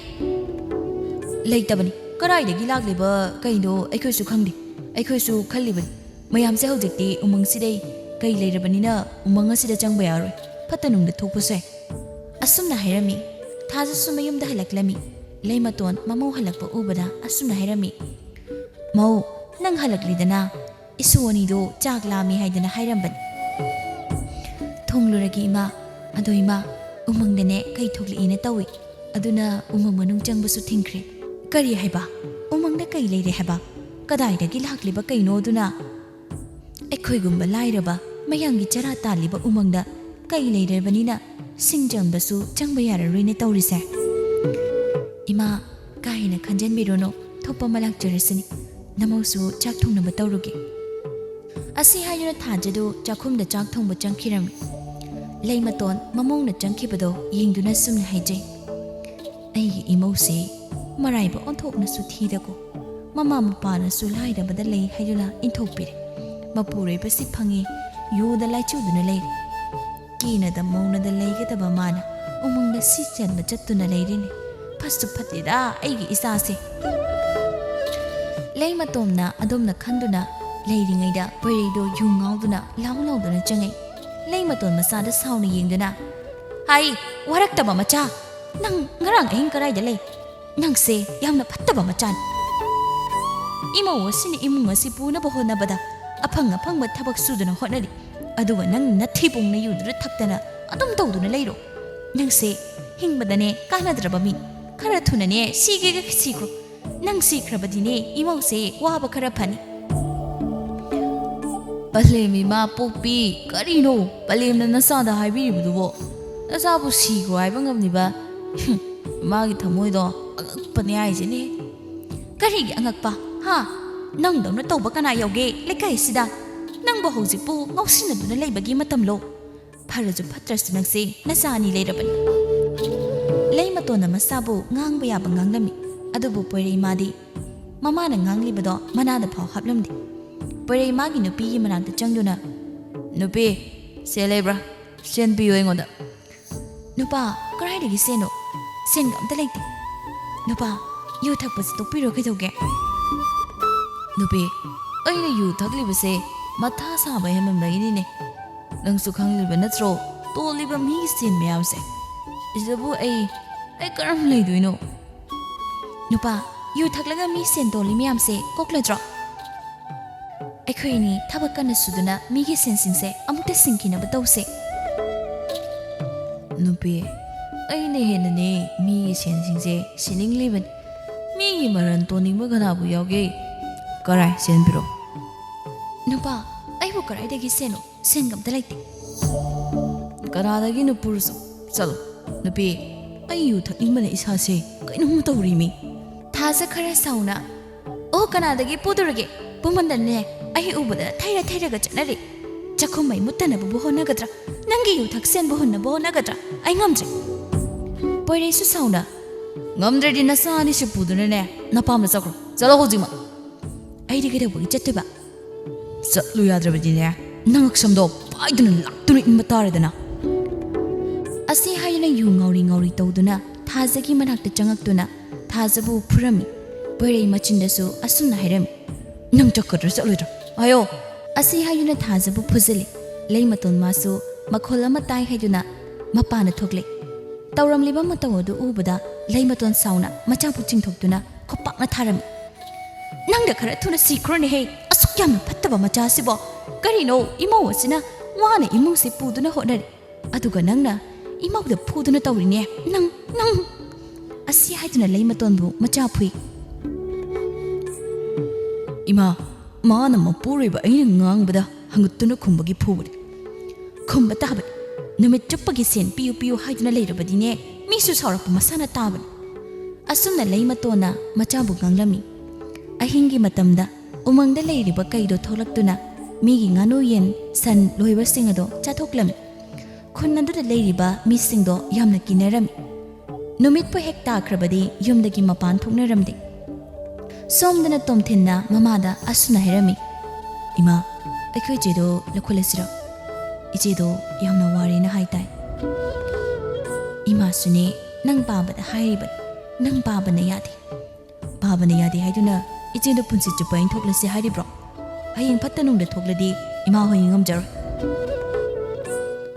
"ꯂꯩꯇꯕꯅꯤ꯫ ꯀꯗꯥꯏꯗꯒꯤ ꯂꯥꯛꯂꯤꯕ ꯀꯩꯅꯣ ꯑꯩꯈꯣꯏꯁꯨ ꯈꯪꯗꯦ꯫ ꯑꯩꯈꯣꯏꯁꯨ ꯈꯜꯂꯤꯕꯅꯤ, ꯃꯌꯥꯝꯁꯦ ꯍꯧꯖꯤꯛꯇꯤ ꯎꯃꯪꯁꯤꯗꯩ ꯀꯩ ꯂꯩꯔꯕꯅꯤꯅ ꯎꯃꯪ ꯑꯁꯤꯗ ꯆꯪꯕ ꯌꯥꯔꯣꯏ, ꯐꯠꯇ ꯅꯨꯡꯗ ꯊꯣꯛꯄꯁꯨ ꯌꯥꯏ"꯫ ꯑꯁꯨꯝꯅ ꯍꯥꯏꯔꯝꯃꯤ꯫ ꯊꯥꯖꯁꯨ ꯃꯌꯨꯝꯗ ꯍꯜꯂꯛꯂꯝꯃꯤ꯫ ꯂꯩꯃꯇꯣꯟ ꯃꯃꯧ ꯍꯜꯂꯛꯄ ꯎꯕꯗ ꯑꯁꯨꯝꯅ ꯍꯥꯏꯔꯝꯃꯤ, "ꯃꯧ, ꯅꯪ ꯍꯜꯂꯛꯂꯤꯗꯅ? ꯏꯁꯨ ꯑꯅꯤꯗꯣ ꯆꯥꯛ ꯂꯥꯝꯃꯤ ꯍꯥꯏꯗꯅ ꯍꯥꯏꯔꯝꯕꯅꯤ"꯫ "ꯊꯣꯡꯂꯨꯔꯒꯦ ꯏꯃꯥ꯫ ꯑꯗꯣ ꯏꯃꯥ, ꯎꯃꯪꯗꯅꯦ ꯀꯩ ꯊꯣꯛꯂꯛꯏꯅ ꯇꯧꯏ꯫ ꯑꯗꯨꯅ ꯎꯃꯪ ꯃꯅꯨꯡ ꯆꯪꯕꯁꯨ ꯊꯤꯡꯈ꯭ꯔꯦ"꯫ "ꯀꯔꯤ ꯍꯥꯏꯕ? ꯎꯃꯪꯗ ꯀꯩ ꯂꯩꯔꯦ ꯍꯥꯏꯕ? ꯀꯗꯥꯏꯗꯒꯤ ꯂꯥꯛꯂꯤꯕ ꯀꯩꯅꯣ ꯑꯗꯨꯅ? ꯑꯩꯈꯣꯏꯒꯨꯝꯕ ꯂꯥꯏꯔꯕ ꯃꯌꯥꯝꯒꯤ ꯆꯔꯥ ꯇꯥꯜꯂꯤꯕ ꯎꯃꯪꯗ ꯀꯩ ꯂꯩꯔꯕꯅꯤꯅ ꯁꯤꯡ ꯆꯟꯕꯁꯨ ꯆꯪꯕ ꯌꯥꯔꯔꯣꯏꯅꯦ ꯇꯧꯔꯤꯁꯦ"꯫ "ꯏꯃꯥ, ꯀꯥ ꯍꯦꯟꯅ ꯈꯟꯖꯟꯕꯤꯔꯨꯅꯨ, ꯊꯣꯛꯄ ꯑꯃ ꯂꯥꯛꯆꯔꯁꯤꯅꯤ꯫ ꯅꯃꯧꯁꯨ ꯆꯥꯛ ꯊꯣꯡꯅꯕ ꯇꯧꯔꯨꯒꯦ"꯫ ꯑꯁꯤ ꯍꯥꯏꯗꯨꯅ ꯊꯥꯖꯗꯨ ꯆꯥꯛꯈꯨꯝꯗ ꯆꯥꯛ ꯊꯣꯡꯕ ꯆꯪꯈꯤꯔꯝꯃꯤ꯫ ꯂꯩꯃꯇꯣꯟ ꯃꯃꯧꯅ ꯆꯪꯈꯤꯕꯗꯣ ꯌꯦꯡꯗꯨꯅ ꯁꯨꯝꯅ ꯍꯥꯏꯖꯩ, "ꯑꯩꯒꯤ ꯏꯃꯧꯁꯦ ꯃꯔꯥꯏꯕꯛ ꯑꯣꯟꯊꯣꯛꯅꯁꯨ ꯊꯤꯗꯀꯣ꯫ ꯃꯃꯥ ꯃꯄꯥꯅꯁꯨ ꯂꯥꯏꯔꯕꯗ ꯂꯩ ꯍꯥꯏꯗꯨꯅ ꯏꯟꯊꯣꯛꯄꯤꯔꯦ꯫ ꯃꯄꯨꯔꯣꯏꯕꯁꯤ ꯐꯪꯉꯤ, ꯌꯨꯗ ꯂꯥꯏꯆꯨꯗꯨꯅ ꯂꯩꯔꯦ"꯫ ꯀꯦꯅꯗ ꯃꯧꯅꯗ ꯂꯩꯒꯗꯕ ꯃꯥꯅ ꯎꯃꯪꯗ ꯁꯤ ꯆꯦꯟꯕ ꯆꯠꯇꯨꯅ ꯂꯩꯔꯤꯅꯤ꯫ ꯐꯠꯁꯨ ꯐꯠꯇꯦꯗ ꯑꯩꯒꯤ ꯏꯆꯥꯁꯦ꯫ ꯂꯩꯃꯇꯣꯟꯅ ꯑꯗꯣꯝꯅ ꯈꯟꯗꯨꯅ ꯂꯩꯔꯤꯉꯩꯗ ꯄꯣꯏꯔꯩꯗꯣ ꯌꯨ ꯉꯥꯎꯗꯨꯅ ꯂꯥꯎ ꯂꯥꯎꯗꯨꯅ ꯆꯪꯉꯛꯏ꯫ ꯂꯩꯃꯇꯣꯟ ꯃꯆꯥꯗ ꯁꯥꯎꯅ ꯌꯦꯡꯗꯨꯅ, "ꯍꯥꯏ, ꯋꯥꯔꯛꯇꯕ ꯃꯆꯥ! ꯅꯪ ꯉꯔꯥꯡ ꯑꯍꯤꯡ ꯀꯗꯥꯏꯗ ꯂꯩ? ꯅꯪꯁꯦ ꯌꯥꯝꯅ ꯐꯠꯇꯕ ꯃꯆꯥꯅꯤ꯫ ꯏꯃꯧ ꯑꯁꯤꯅ ꯏꯃꯨꯡ ꯑꯁꯤ ꯄꯨꯅꯕ ꯍꯣꯠꯅꯕꯗ ꯑꯐꯪ ꯑꯐꯪꯕ ꯊꯕꯛ ꯁꯨꯗꯨꯅ ꯍꯣꯠꯅꯔꯤ, ꯑꯗꯨꯒ ꯅꯪ ꯅꯊꯤꯕꯣꯡ ꯅꯌꯨꯗꯨꯗ ꯊꯛꯇꯅ ꯑꯗꯨꯝ ꯇꯧꯗꯨꯅ ꯂꯩꯔꯣ꯫ ꯅꯪꯁꯦ ꯍꯤꯡꯕꯗꯅꯦ ꯀꯥꯟꯅꯗ꯭ꯔꯕ ꯃꯤ꯫ ꯈꯔ ꯊꯨꯅꯅꯦ ꯁꯤꯒꯦꯒ ꯁꯤꯈ꯭ꯔꯣ꯫ ꯅꯪ ꯁꯤꯈ꯭ꯔꯕꯗꯤꯅꯦ ꯏꯃꯧꯁꯦ ꯋꯥꯕ ꯈꯔ ꯐꯅꯤ꯫" "ꯄꯂꯦꯝ ꯏꯃꯥ ꯄꯣꯛꯄꯤ, ꯀꯔꯤꯅꯣ ꯄꯂꯦꯝꯅ ꯅꯆꯥꯗ ꯍꯥꯏꯕꯤꯔꯤꯕꯗꯨꯕꯣ? ꯅꯆꯥꯕꯨ ꯁꯤꯈ꯭ꯔꯣ ꯍꯥꯏꯕ ꯉꯝꯂꯤꯕ? ꯍꯨꯝ, ꯏꯃꯥꯒꯤ ꯊꯃꯣꯏꯗꯣ ꯑꯉꯛꯄꯅꯦ ꯍꯥꯏꯁꯤꯅꯦ꯫" "ꯀꯔꯤꯒꯤ ꯑꯉꯛꯄ? ꯍꯥ? ꯅꯪꯗꯧꯅ ꯇꯧꯕ ꯀꯅꯥ ꯌꯥꯎꯒꯦ ꯂꯩꯀꯥꯏꯁꯤꯗ? ꯅꯪꯕꯨ ꯍꯧꯖꯤꯛꯄꯨ ꯉꯥꯎꯁꯤꯟꯅꯗꯨꯅ ꯂꯩꯕꯒꯤ ꯃꯇꯝꯂꯣ? ꯐꯔꯁꯨ ꯐꯠꯇ꯭ꯔꯁꯨ ꯅꯪꯁꯦ ꯅꯆꯥ ꯑꯅꯤ ꯂꯩꯔꯕꯅꯤ꯫" ꯂꯩꯃꯇꯣꯟꯅ ꯃꯆꯥꯕꯨ ꯉꯥꯡꯕ ꯌꯥꯕ ꯉꯥꯡꯂꯝꯃꯤ, ꯑꯗꯨꯕꯨ ꯄꯣꯏꯔꯩꯃꯥꯗꯤ ꯃꯃꯥꯅ ꯉꯥꯡꯂꯤꯕꯗꯣ ꯃꯅꯥꯗ ꯐꯥꯎ ꯍꯥꯞꯂꯝꯗꯦ꯫ ꯄꯣꯏꯔꯩꯃꯥꯒꯤ ꯅꯨꯄꯤꯒꯤ ꯃꯅꯥꯛꯇ ꯆꯪꯗꯨꯅ, "ꯅꯨꯄꯤ, ꯁꯦꯜ ꯂꯩꯕ꯭ꯔꯥ? ꯁꯦꯟ ꯄꯤꯌꯨ ꯑꯩꯉꯣꯟꯗ꯫" "ꯅꯨꯄꯥ, ꯀꯗꯥꯏꯗꯒꯤ ꯁꯦꯟꯅꯣ? ꯁꯦꯟꯒ ꯑꯝꯇ ꯂꯩꯇꯦ꯫" "ꯅꯨꯄꯥ, ꯌꯨ ꯊꯛꯄꯁꯦ ꯇꯣꯛꯄꯤꯔꯣ ꯀꯩꯗꯧꯒꯦ?" "ꯅꯨꯄꯤ, ꯑꯩꯅ ꯌꯨ ꯊꯛꯂꯤꯕꯁꯦ ꯃꯊꯥ ꯁꯥꯕ ꯍꯦꯟꯃꯟꯕꯒꯤꯅꯤꯅꯦ꯫ ꯅꯪꯁꯨ ꯈꯪꯂꯤꯕ ꯅꯠꯇ꯭ꯔꯣ, ꯇꯣꯜꯂꯤꯕ ꯃꯤꯒꯤ ꯁꯦꯟ ꯃꯌꯥꯝꯁꯦ? ꯁꯤꯗꯕꯨ ꯑꯩ, ꯑꯩ ꯀꯔꯝ ꯂꯩꯗꯣꯏꯅꯣ?" "ꯅꯨꯄꯥ, ꯌꯨ ꯊꯛꯂꯒ ꯃꯤ ꯁꯦꯟ ꯇꯣꯜꯂꯤ ꯃꯌꯥꯝꯁꯦ ꯀꯣꯛꯂꯗ꯭ꯔꯣ? ꯑꯩꯈꯣꯏ ꯑꯅꯤ ꯊꯕꯛ ꯀꯟꯅ ꯁꯨꯗꯨꯅ ꯃꯤꯒꯤ ꯁꯦꯟꯁꯤꯡꯁꯦ ꯑꯃꯨꯛꯇ ꯁꯤꯡꯈꯤꯅꯕ ꯇꯧꯁꯦ꯫" "ꯅꯨꯄꯤ, ꯑꯩꯅ ꯍꯦꯟꯅꯅꯦ ꯃꯤꯒꯤ ꯁꯦꯟꯁꯤꯡꯁꯦ ꯁꯤꯅꯤꯡꯂꯤꯕꯅꯤ꯫ ꯃꯤꯒꯤ ꯃꯔꯟ ꯇꯣꯟꯅꯤꯡꯕ ꯀꯅꯥꯕꯨ ꯌꯥꯎꯒꯦ? ꯀꯔꯥꯏ ꯁꯦꯟ ꯄꯤꯔꯣ?" "ꯅꯨꯄꯥ, ꯑꯩꯕꯨ ꯀꯗꯥꯏꯗꯒꯤ ꯁꯦꯟꯅꯣ? ꯁꯦꯟꯒ ꯑꯝꯇ ꯂꯩꯇꯦ꯫" "ꯀꯅꯥꯗꯒꯤꯅꯣ ꯄꯨꯔꯨꯁꯨ? ꯆꯠꯂꯣ꯫" "ꯅꯨꯄꯤ, ꯑꯩ ꯌꯨ ꯊꯛꯅꯤꯡꯕꯅ ꯏꯁꯥꯁꯦ ꯀꯩꯅꯣꯝ ꯇꯧꯔꯤꯃꯤ꯫" ꯊꯥꯖ ꯈꯔ ꯁꯥꯎꯅ, "ꯑꯣ, ꯀꯅꯥꯗꯒꯤ ꯄꯨꯗꯣꯔꯤꯒꯦ? ꯄꯨꯃꯟꯗꯅꯅꯦ ꯑꯩ ꯎꯕꯗ ꯊꯩꯔ ꯊꯩꯔꯒ ꯆꯠꯅꯔꯦ꯫ ꯆꯥꯛꯈꯨꯝ ꯃꯩ ꯃꯨꯠꯇꯅꯕꯕꯨ ꯍꯣꯠꯅꯒꯗ꯭ꯔꯥ? ꯅꯪꯒꯤ ꯌꯨ ꯊꯛ ꯁꯦꯟꯕꯨ ꯍꯨꯟꯅꯕ ꯍꯣꯠꯅꯒꯗ꯭ꯔꯥ? ꯑꯩ ꯉꯝꯗ꯭ꯔꯦ꯫" ꯄꯣꯏꯔꯩꯁꯨ ꯁꯥꯎꯅ, "ꯉꯝꯗ꯭ꯔꯗꯤ ꯅꯆꯥ ꯑꯅꯤꯁꯤ ꯄꯨꯗꯨꯅꯅꯦ ꯅꯄꯥꯝꯗ ꯆꯠꯈ꯭ꯔꯣ꯫ ꯆꯠꯂꯣ ꯍꯧꯖꯤꯛꯃꯛ꯫" "ꯑꯩꯗꯤ ꯀꯩꯗꯧꯕꯒꯤ ꯆꯠꯇꯣꯏꯕ?" "ꯆꯠꯂꯨ ꯌꯥꯗ꯭ꯔꯕꯗꯤꯅꯦ ꯅꯉꯛꯁꯝꯗꯣ ꯄꯥꯏꯗꯨꯅ ꯂꯥꯛꯇꯨꯅ ꯏꯟꯕ ꯇꯥꯔꯦꯗꯅ꯫" ꯑꯁꯤ ꯍꯥꯏꯗꯨꯅ ꯌꯨ ꯉꯥꯎꯔꯤ ꯉꯥꯎꯔꯤ ꯇꯧꯗꯨꯅ ꯊꯥꯖꯒꯤ ꯃꯅꯥꯛꯇ ꯆꯪꯉꯛꯇꯨꯅ ꯊꯥꯖꯕꯨ ꯐꯨꯔꯝꯃꯤ꯫ ꯕꯣꯏꯔꯩ ꯃꯆꯤꯟꯗꯁꯨ ꯑꯁꯨꯝꯅ ꯍꯥꯏꯔꯝꯃꯤ, "ꯅꯪ ꯆꯠꯀꯗ꯭ꯔꯥ ꯆꯠꯂꯣꯏꯗ꯭ꯔꯥ? ꯍꯥꯏꯌꯣ!" ꯑꯁꯤ ꯍꯥꯏꯗꯨꯅ ꯊꯥꯖꯕꯨ ꯐꯨꯖꯤꯜꯂꯤ꯫ ꯂꯩꯃꯇꯣꯟ ꯃꯥꯁꯨ ꯃꯈꯣꯜ ꯑꯃ ꯇꯥꯏ ꯍꯥꯏꯗꯨꯅ ꯃꯄꯥꯟꯗ ꯊꯣꯛꯂꯦ꯫ ꯇꯧꯔꯝꯂꯤꯕ ꯃꯇꯧ ꯑꯗꯨ ꯎꯕꯗ ꯂꯩꯃꯇꯣꯟ ꯁꯥꯎꯅ ꯃꯆꯥꯕꯨ ꯆꯤꯡꯊꯣꯛꯇꯨꯅ ꯈꯣꯄꯥꯛꯅ ꯊꯥꯔꯝꯃꯤ꯫ "ꯅꯪꯅ ꯈꯔ ꯊꯨꯅ ꯁꯤꯈ꯭ꯔꯣꯅꯦꯍꯦ! ꯑꯁꯨꯛ ꯌꯥꯝꯅ ꯐꯠꯇꯕ ꯃꯆꯥ ꯑꯁꯤꯕꯣ! ꯀꯔꯤꯅꯣ, ꯏꯃꯧ ꯑꯁꯤꯅ ꯋꯥꯅ ꯏꯃꯨꯡꯁꯤ ꯄꯨꯗꯨꯅ ꯍꯣꯠꯅꯔꯤ, ꯑꯗꯨꯒ ꯅꯪꯅ ꯏꯃꯧꯗ ꯐꯨꯗꯨꯅ ꯇꯧꯔꯤꯅꯦ꯫ ꯅꯪ, ꯅꯪ!" ꯑꯁꯤ ꯍꯥꯏꯗꯨꯅ ꯂꯩꯃꯇꯣꯟꯕꯨ ꯃꯆꯥ ꯐꯨꯏ꯫ "ꯏꯃꯥ, ꯃꯥꯅ ꯃꯄꯨꯔꯣꯏꯕ ꯑꯩꯅ ꯉꯥꯡꯕꯗ ꯍꯪꯒꯠꯇꯨꯅ ꯈꯨꯝꯕꯒꯤ ꯐꯨꯕꯅꯤ꯫ ꯈꯨꯝꯕ ꯇꯥꯕꯅꯤ꯫ ꯅꯨꯃꯤꯠ ꯆꯨꯞꯄꯒꯤ ꯁꯦꯟ ꯄꯤꯌꯨ ꯄꯤꯌꯨ ꯍꯥꯏꯗꯨꯅ ꯂꯩꯔꯕꯗꯤꯅꯦ, ꯃꯤꯁꯨ ꯁꯥꯎꯔꯛꯄ ꯃꯁꯥꯅ ꯇꯥꯕꯅꯤ꯫" ꯑꯁꯨꯝꯅ ꯂꯩꯃꯇꯣꯟꯅ ꯃꯆꯥꯕꯨ ꯉꯥꯡꯂꯝꯃꯤ꯫ ꯑꯍꯤꯡꯒꯤ ꯃꯇꯝꯗ ꯎꯃꯪꯗ ꯂꯩꯔꯤꯕ ꯀꯩꯗꯣ ꯊꯣꯛꯂꯛꯇꯨꯅ ꯃꯤꯒꯤ ꯉꯥꯅꯨ, ꯌꯦꯟ, ꯁꯟ ꯂꯣꯏꯕꯁꯤꯡ ꯑꯗꯣ ꯆꯥꯊꯣꯛꯂꯝꯃꯤ꯫ ꯈꯨꯟ ꯑꯗꯨꯗ ꯂꯩꯔꯤꯕ ꯃꯤꯁꯤꯡꯗꯣ ꯌꯥꯝꯅ ꯀꯤꯅꯔꯝꯃꯤ꯫ ꯅꯨꯃꯤꯠꯄꯨ ꯍꯦꯛ ꯇꯥꯈ꯭ꯔꯕꯗꯤ ꯌꯨꯝꯗꯒꯤ ꯃꯄꯥꯟ ꯊꯣꯛꯅꯔꯝꯗꯦ꯫ ꯁꯣꯝꯗꯅ ꯇꯣꯝꯊꯤꯟꯅ ꯃꯃꯥꯗ ꯑꯁꯨꯝꯅ ꯍꯥꯏꯔꯝꯃꯤ, "ꯏꯃꯥ, ꯑꯩꯈꯣꯏ ꯏꯆꯦꯗꯣ ꯂꯧꯈꯠꯂꯁꯤꯔꯣ? ꯏꯆꯦꯗꯣ ꯌꯥꯝꯅ ꯋꯥꯔꯦꯅ ꯍꯥꯏ ꯇꯥꯏ꯫" ꯏꯃꯥꯁꯨꯅꯦ, ꯅꯪ ꯄꯥꯕꯗ ꯍꯥꯏꯔꯤꯕꯅꯤ, ꯅꯪ ꯄꯥꯕꯅ ꯌꯥꯗꯦ꯫ ꯄꯥꯕꯅ ꯌꯥꯗꯦ ꯍꯥꯏꯗꯨꯅ ꯏꯆꯦꯗꯣ ꯄꯨꯟꯁꯤ ꯆꯨꯞꯄ ꯏꯟꯊꯣꯛꯂꯁꯤ ꯍꯥꯏꯔꯤꯕ꯭ꯔꯣ? ꯍꯌꯦꯡ ꯐꯠꯇ ꯅꯨꯡꯗ ꯊꯣꯛꯂꯗꯤ ꯏꯃꯥ ꯍꯣꯏ ꯉꯝꯖꯔꯣꯏ꯫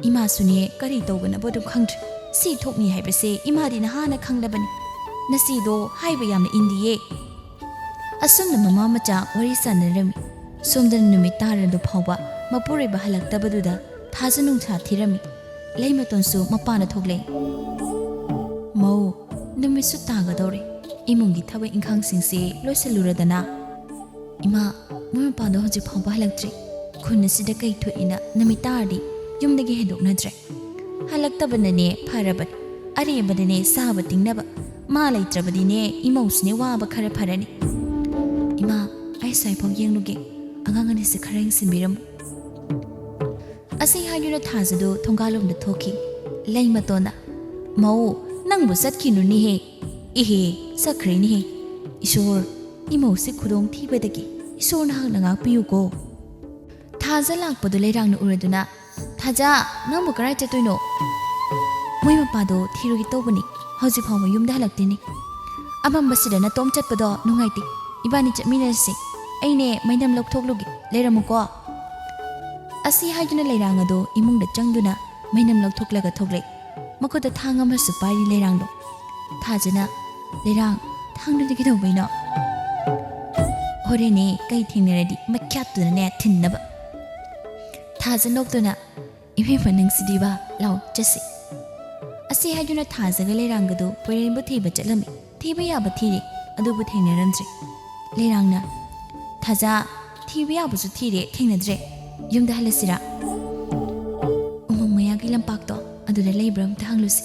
ꯏꯃꯥꯁꯨꯅꯦ, ꯀꯔꯤ ꯇꯧꯒꯅꯕ ꯑꯗꯨꯝ ꯈꯪꯗ꯭ꯔꯦ꯫ ꯁꯤ ꯊꯣꯛꯅꯤ ꯍꯥꯏꯕꯁꯦ ꯏꯃꯥꯗꯤ ꯅꯍꯥꯟꯅ ꯈꯪꯂꯕꯅꯤ꯫ ꯅꯆꯦꯗꯣ ꯍꯥꯏꯕ ꯌꯥꯝꯅ ꯏꯟꯗꯤꯌꯦ꯫ ꯑꯁꯨꯝꯅ ꯃꯃꯥ ꯃꯆꯥ ꯋꯥꯔꯤ ꯁꯥꯟꯅꯔꯝꯃꯤ꯫ ꯁꯣꯝꯗꯅ ꯅꯨꯃꯤꯠ ꯇꯥꯔꯗꯨ ꯐꯥꯎꯕ ꯃꯄꯨꯔꯣꯏꯕ ꯍꯜꯂꯛꯇꯕꯗꯨꯗ ꯊꯥꯖ ꯅꯨꯡꯁꯥ ꯊꯤꯔꯝꯃꯤ꯫ ꯂꯩꯃꯇꯣꯟꯁꯨ ꯃꯄꯥꯟꯗ ꯊꯣꯛꯂꯛꯏ꯫ "ꯃꯧ, ꯅꯨꯃꯤꯠꯁꯨ ꯇꯥꯒꯗꯧꯔꯦ꯫ ꯏꯃꯨꯡꯒꯤ ꯊꯕꯛ ꯏꯪꯈꯥꯡꯁꯤꯡꯁꯦ ꯂꯣꯏꯁꯤꯜꯂꯨꯔꯗꯅ꯫" "ꯏꯃꯥ, ꯃꯣꯏ ꯃꯄꯥꯗꯣ ꯍꯧꯖꯤꯛ ꯐꯥꯎꯕ ꯍꯜꯂꯛꯇ꯭ꯔꯤ꯫ ꯈꯨꯟ ꯑꯁꯤꯗ ꯀꯩ ꯊꯣꯛꯏꯅ ꯅꯨꯃꯤꯠ ꯇꯥꯔꯗꯤ ꯌꯨꯝꯗꯒꯤ ꯍꯦꯟꯗꯣꯛꯅꯗ꯭ꯔꯦ꯫ ꯍꯜꯂꯛꯇꯕꯅꯅꯦ ꯐꯔꯕꯅꯤ꯫ ꯑꯔꯦꯝꯕꯗꯅꯦ ꯁꯥꯕ ꯇꯤꯡꯅꯕ꯫ ꯃꯥ ꯂꯩꯇ꯭ꯔꯕꯗꯤꯅꯦ ꯏꯃꯧꯁꯤꯅꯦ ꯋꯥꯕ ꯈꯔ ꯐꯔꯅꯤ꯫ ꯏꯃꯥ, ꯑꯩ ꯁ꯭ꯋꯥꯏꯐꯥꯎ ꯌꯦꯡꯂꯨꯒꯦ꯫ ꯑꯉꯥꯡ ꯑꯅꯤꯁꯦ ꯈꯔ ꯌꯦꯡꯁꯤꯟꯕꯤꯔꯝꯃꯨ꯫" ꯑꯁꯤ ꯍꯥꯏꯗꯨꯅ ꯊꯥꯖꯗꯨ ꯊꯣꯡꯒꯥꯜꯂꯣꯝꯗ ꯊꯣꯛꯈꯤ꯫ ꯂꯩꯃꯇꯣꯟꯅ, "ꯃꯧ, ꯅꯪꯕꯨ ꯆꯠꯈꯤꯅꯨꯅꯦꯍꯦ꯫ ꯏꯍꯦ, ꯆꯠꯈ꯭ꯔꯦꯅꯦꯍꯦ꯫ ꯏꯁꯣꯔ, ꯏꯃꯧꯁꯤ ꯈꯨꯗꯣꯡ ꯊꯤꯕꯗꯒꯤ ꯏꯁꯣꯔ ꯅꯍꯥꯛꯅ ꯉꯥꯛꯄꯤꯌꯨꯀꯣ꯫" ꯊꯥꯖ ꯂꯥꯛꯄꯗꯨ ꯂꯩꯔꯥꯡꯅ ꯎꯔꯗꯨꯅ, "ꯊꯥꯖ, ꯅꯪꯕꯨ ꯀꯔꯥꯏ ꯆꯠꯇꯣꯏꯅꯣ?" ꯃꯣꯏ ꯃꯄꯥꯗꯣ ꯊꯤꯔꯨꯒꯦ ꯇꯧꯕꯅꯤ, ꯍꯧꯖꯤꯛ ꯐꯥꯎꯕ ꯌꯨꯝꯗ ꯍꯜꯂꯛꯇꯦꯅꯦ꯫ ꯑꯃꯝꯕꯁꯤꯗ ꯅꯇꯣꯝ ꯆꯠꯄꯗꯣ ꯅꯨꯡꯉꯥꯏꯇꯦ, ꯏꯕꯥꯅꯤ ꯆꯠꯃꯤꯟꯅꯔꯁꯤ꯫ ꯑꯩꯅꯦ ꯃꯩꯅꯝ ꯂꯧꯊꯣꯛꯂꯨꯒꯦ, ꯂꯩꯔꯝꯃꯨꯀꯣ꯫ ꯑꯁꯤ ꯍꯥꯏꯗꯨꯅ ꯂꯩꯔꯥꯡ ꯑꯗꯣ ꯏꯃꯨꯡꯗ ꯆꯪꯗꯨꯅ ꯃꯩꯅꯝ ꯂꯧꯊꯣꯛꯂꯒ ꯊꯣꯛꯂꯛꯏ꯫ ꯃꯈꯨꯠꯇ ꯊꯥꯡ ꯑꯃꯁꯨ ꯄꯥꯏꯔꯤ ꯂꯩꯔꯥꯡꯗꯣ꯫ ꯊꯥꯖꯅ, "ꯂꯩꯔꯥꯡ, ꯊꯥꯡꯗꯨꯗꯤ ꯀꯩꯗꯧꯕꯩꯅꯣ?" "ꯍꯣꯔꯦꯟꯅꯦ ꯀꯩ ꯊꯦꯡꯅꯔꯗꯤ ꯃꯩꯈ꯭ꯌꯥꯠꯇꯨꯅꯅꯦ ꯊꯤꯟꯅꯕ꯫" ꯊꯥꯖ ꯅꯣꯛꯇꯨꯅ, "ꯏꯕꯦꯝꯃ ꯅꯪꯁꯤꯗꯤꯕ, ꯂꯥꯎ ꯆꯠꯁꯤ꯫" ꯑꯁꯤ ꯍꯥꯏꯗꯨꯅ ꯊꯥꯖꯒ ꯂꯩꯔꯥꯡꯒꯗꯨ ꯄꯣꯏꯔꯦꯟꯕꯨ ꯊꯤꯕ ꯆꯠꯂꯝꯃꯤ꯫ ꯊꯤꯕ ꯌꯥꯕ ꯊꯤꯔꯦ, ꯑꯗꯨꯕꯨ ꯊꯦꯡꯅꯔꯝꯗ꯭ꯔꯦ꯫ ꯂꯩꯔꯥꯡꯅ, "ꯊꯥꯖ, ꯊꯤꯕ ꯌꯥꯕꯁꯨ ꯊꯤꯔꯦ, ꯊꯦꯡꯅꯗ꯭ꯔꯦ꯫ ꯌꯨꯝꯗ ꯍꯜꯂꯁꯤꯔꯥ? ꯎꯃꯪ ꯃꯌꯥꯒꯤ ꯂꯝꯄꯥꯛꯇꯣ, ꯑꯗꯨꯗ ꯂꯩꯕ꯭ꯔꯥ ꯑꯝꯇ ꯍꯪꯂꯨꯁꯤ꯫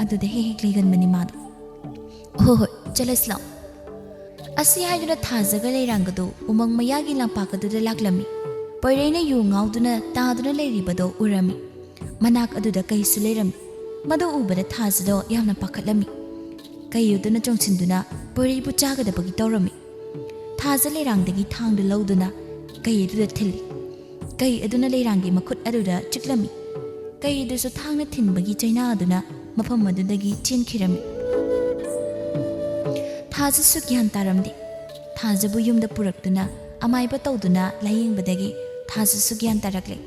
ꯑꯗꯨꯗ ꯍꯦꯛ ꯍꯦꯛ ꯂꯩꯒꯟꯕꯅꯤ ꯃꯥꯗꯣ꯫" "ꯍꯣꯏ ꯍꯣꯏ, ꯆꯠꯂꯁꯤ ꯂꯥꯎ꯫" ꯑꯁꯤ ꯍꯥꯏꯗꯨꯅ ꯊꯥꯖꯒ ꯂꯩꯔꯥꯡꯒꯗꯨ ꯎꯃꯪ ꯃꯌꯥꯒꯤ ꯂꯝꯄꯥꯛ ꯑꯗꯨꯗ ꯂꯥꯛꯂꯝꯃꯤ꯫ ꯄꯣꯏꯔꯩꯅ ꯌꯨ ꯉꯥꯎꯗꯨꯅ ꯇꯥꯗꯨꯅ ꯂꯩꯔꯤꯕꯗꯣ ꯎꯔꯝꯃꯤ꯫ ꯃꯅꯥꯛ ꯑꯗꯨꯗ ꯀꯩꯁꯨ ꯂꯩꯔꯝꯃꯤ꯫ ꯃꯗꯨ ꯎꯕꯗ ꯊꯥꯖꯗꯣ ꯌꯥꯝꯅ ꯄꯥꯈꯠꯂꯝꯃꯤ꯫ ꯀꯩ ꯑꯗꯨꯅ ꯆꯣꯡꯁꯤꯟꯗꯨꯅ ꯄꯣꯏꯔꯩꯕꯨ ꯆꯥꯒꯗꯕꯒꯤ ꯇꯧꯔꯝꯃꯤ꯫ ꯊꯥꯖ ꯂꯩꯔꯥꯡꯗꯒꯤ ꯊꯥꯡꯗꯨ ꯂꯧꯗꯨꯅ ꯀꯩ ꯑꯗꯨꯗ ꯊꯤꯜꯂꯤ꯫ ꯀꯩ ꯑꯗꯨꯅ ꯂꯩꯔꯥꯡꯒꯤ ꯃꯈꯨꯠ ꯑꯗꯨꯗ ꯆꯤꯛꯂꯝꯃꯤ꯫ ꯀꯩ ꯑꯗꯨꯁꯨ ꯊꯥꯡꯅ ꯊꯤꯟꯕꯒꯤ ꯆꯩꯅꯥ ꯑꯗꯨꯅ ꯃꯐꯝ ꯑꯗꯨꯗꯒꯤ ꯆꯦꯟꯈꯤꯔꯝꯃꯤ꯫ ꯊꯥꯖꯁꯨ ꯒ꯭ꯌꯥꯟ ꯇꯥꯔꯝꯗꯦ꯫ ꯊꯥꯖꯕꯨ ꯌꯨꯝꯗ ꯄꯨꯔꯛꯇꯨꯅ ꯑꯃꯥꯏꯕ ꯇꯧꯗꯨꯅ ꯂꯥꯌꯦꯡꯕꯗꯒꯤ ꯊꯥꯖꯁꯨ ꯒ꯭ꯌꯥꯟ ꯇꯥꯔꯛꯂꯦ꯫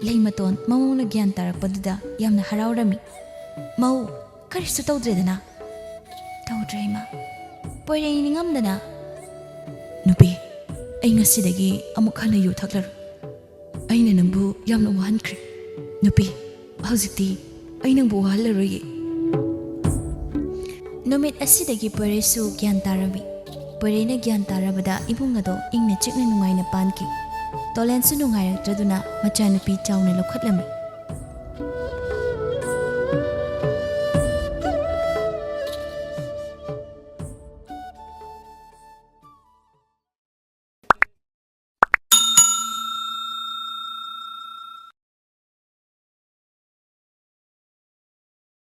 ꯂꯩꯃꯇꯣꯟ ꯃꯃꯧꯅ ꯒ꯭ꯌꯥꯟ ꯇꯥꯔꯛꯄꯗꯨꯗ ꯌꯥꯝꯅ ꯍꯔꯥꯎꯔꯝꯃꯤ꯫ "ꯃꯧ, ꯀꯔꯤꯁꯨ ꯇꯧꯗ꯭ꯔꯦꯗꯅ?" "ꯇꯧꯗ꯭ꯔꯦ, ꯏꯃꯥ꯫" ꯄꯣꯏꯔꯩ ꯅꯤꯡꯉꯝꯗꯅ, "ꯅꯨꯄꯤ, ꯑꯩ ꯉꯁꯤꯗꯒꯤ ꯑꯃꯨꯛ ꯍꯟꯅ ꯌꯨ ꯊꯛꯂꯔꯣꯏ꯫ ꯑꯩꯅ ꯅꯪꯕꯨ ꯌꯥꯝꯅ ꯋꯥꯍꯟꯈ꯭ꯔꯦ꯫ ꯅꯨꯄꯤ, ꯍꯧꯖꯤꯛꯇꯤ ꯑꯩ ꯅꯪꯕꯨ ꯋꯥꯍꯜꯂꯔꯣꯏꯌꯦ꯫" ꯅꯨꯃꯤꯠ ꯑꯁꯤꯗꯒꯤ ꯄꯣꯏꯔꯩꯁꯨ ꯒ꯭ꯌꯥꯟ ꯇꯥꯔꯝꯃꯤ꯫ ꯄꯣꯏꯔꯩꯅ ꯒ꯭ꯌꯥꯟ ꯇꯥꯔꯕꯗ ꯏꯃꯨꯡ ꯑꯗꯣ ꯏꯪꯅ ꯆꯤꯛꯅ ꯅꯨꯡꯉꯥꯏꯅ ꯄꯥꯟꯈꯤ꯫ ꯇꯣꯂꯦꯟꯁꯨ ꯅꯨꯡꯉꯥꯏꯔꯛꯇ꯭ꯔꯗꯨꯅ ꯃꯆꯥꯅꯨꯄꯤ ꯆꯥꯎꯅ ꯂꯧꯈꯠꯂꯝꯃꯤ꯫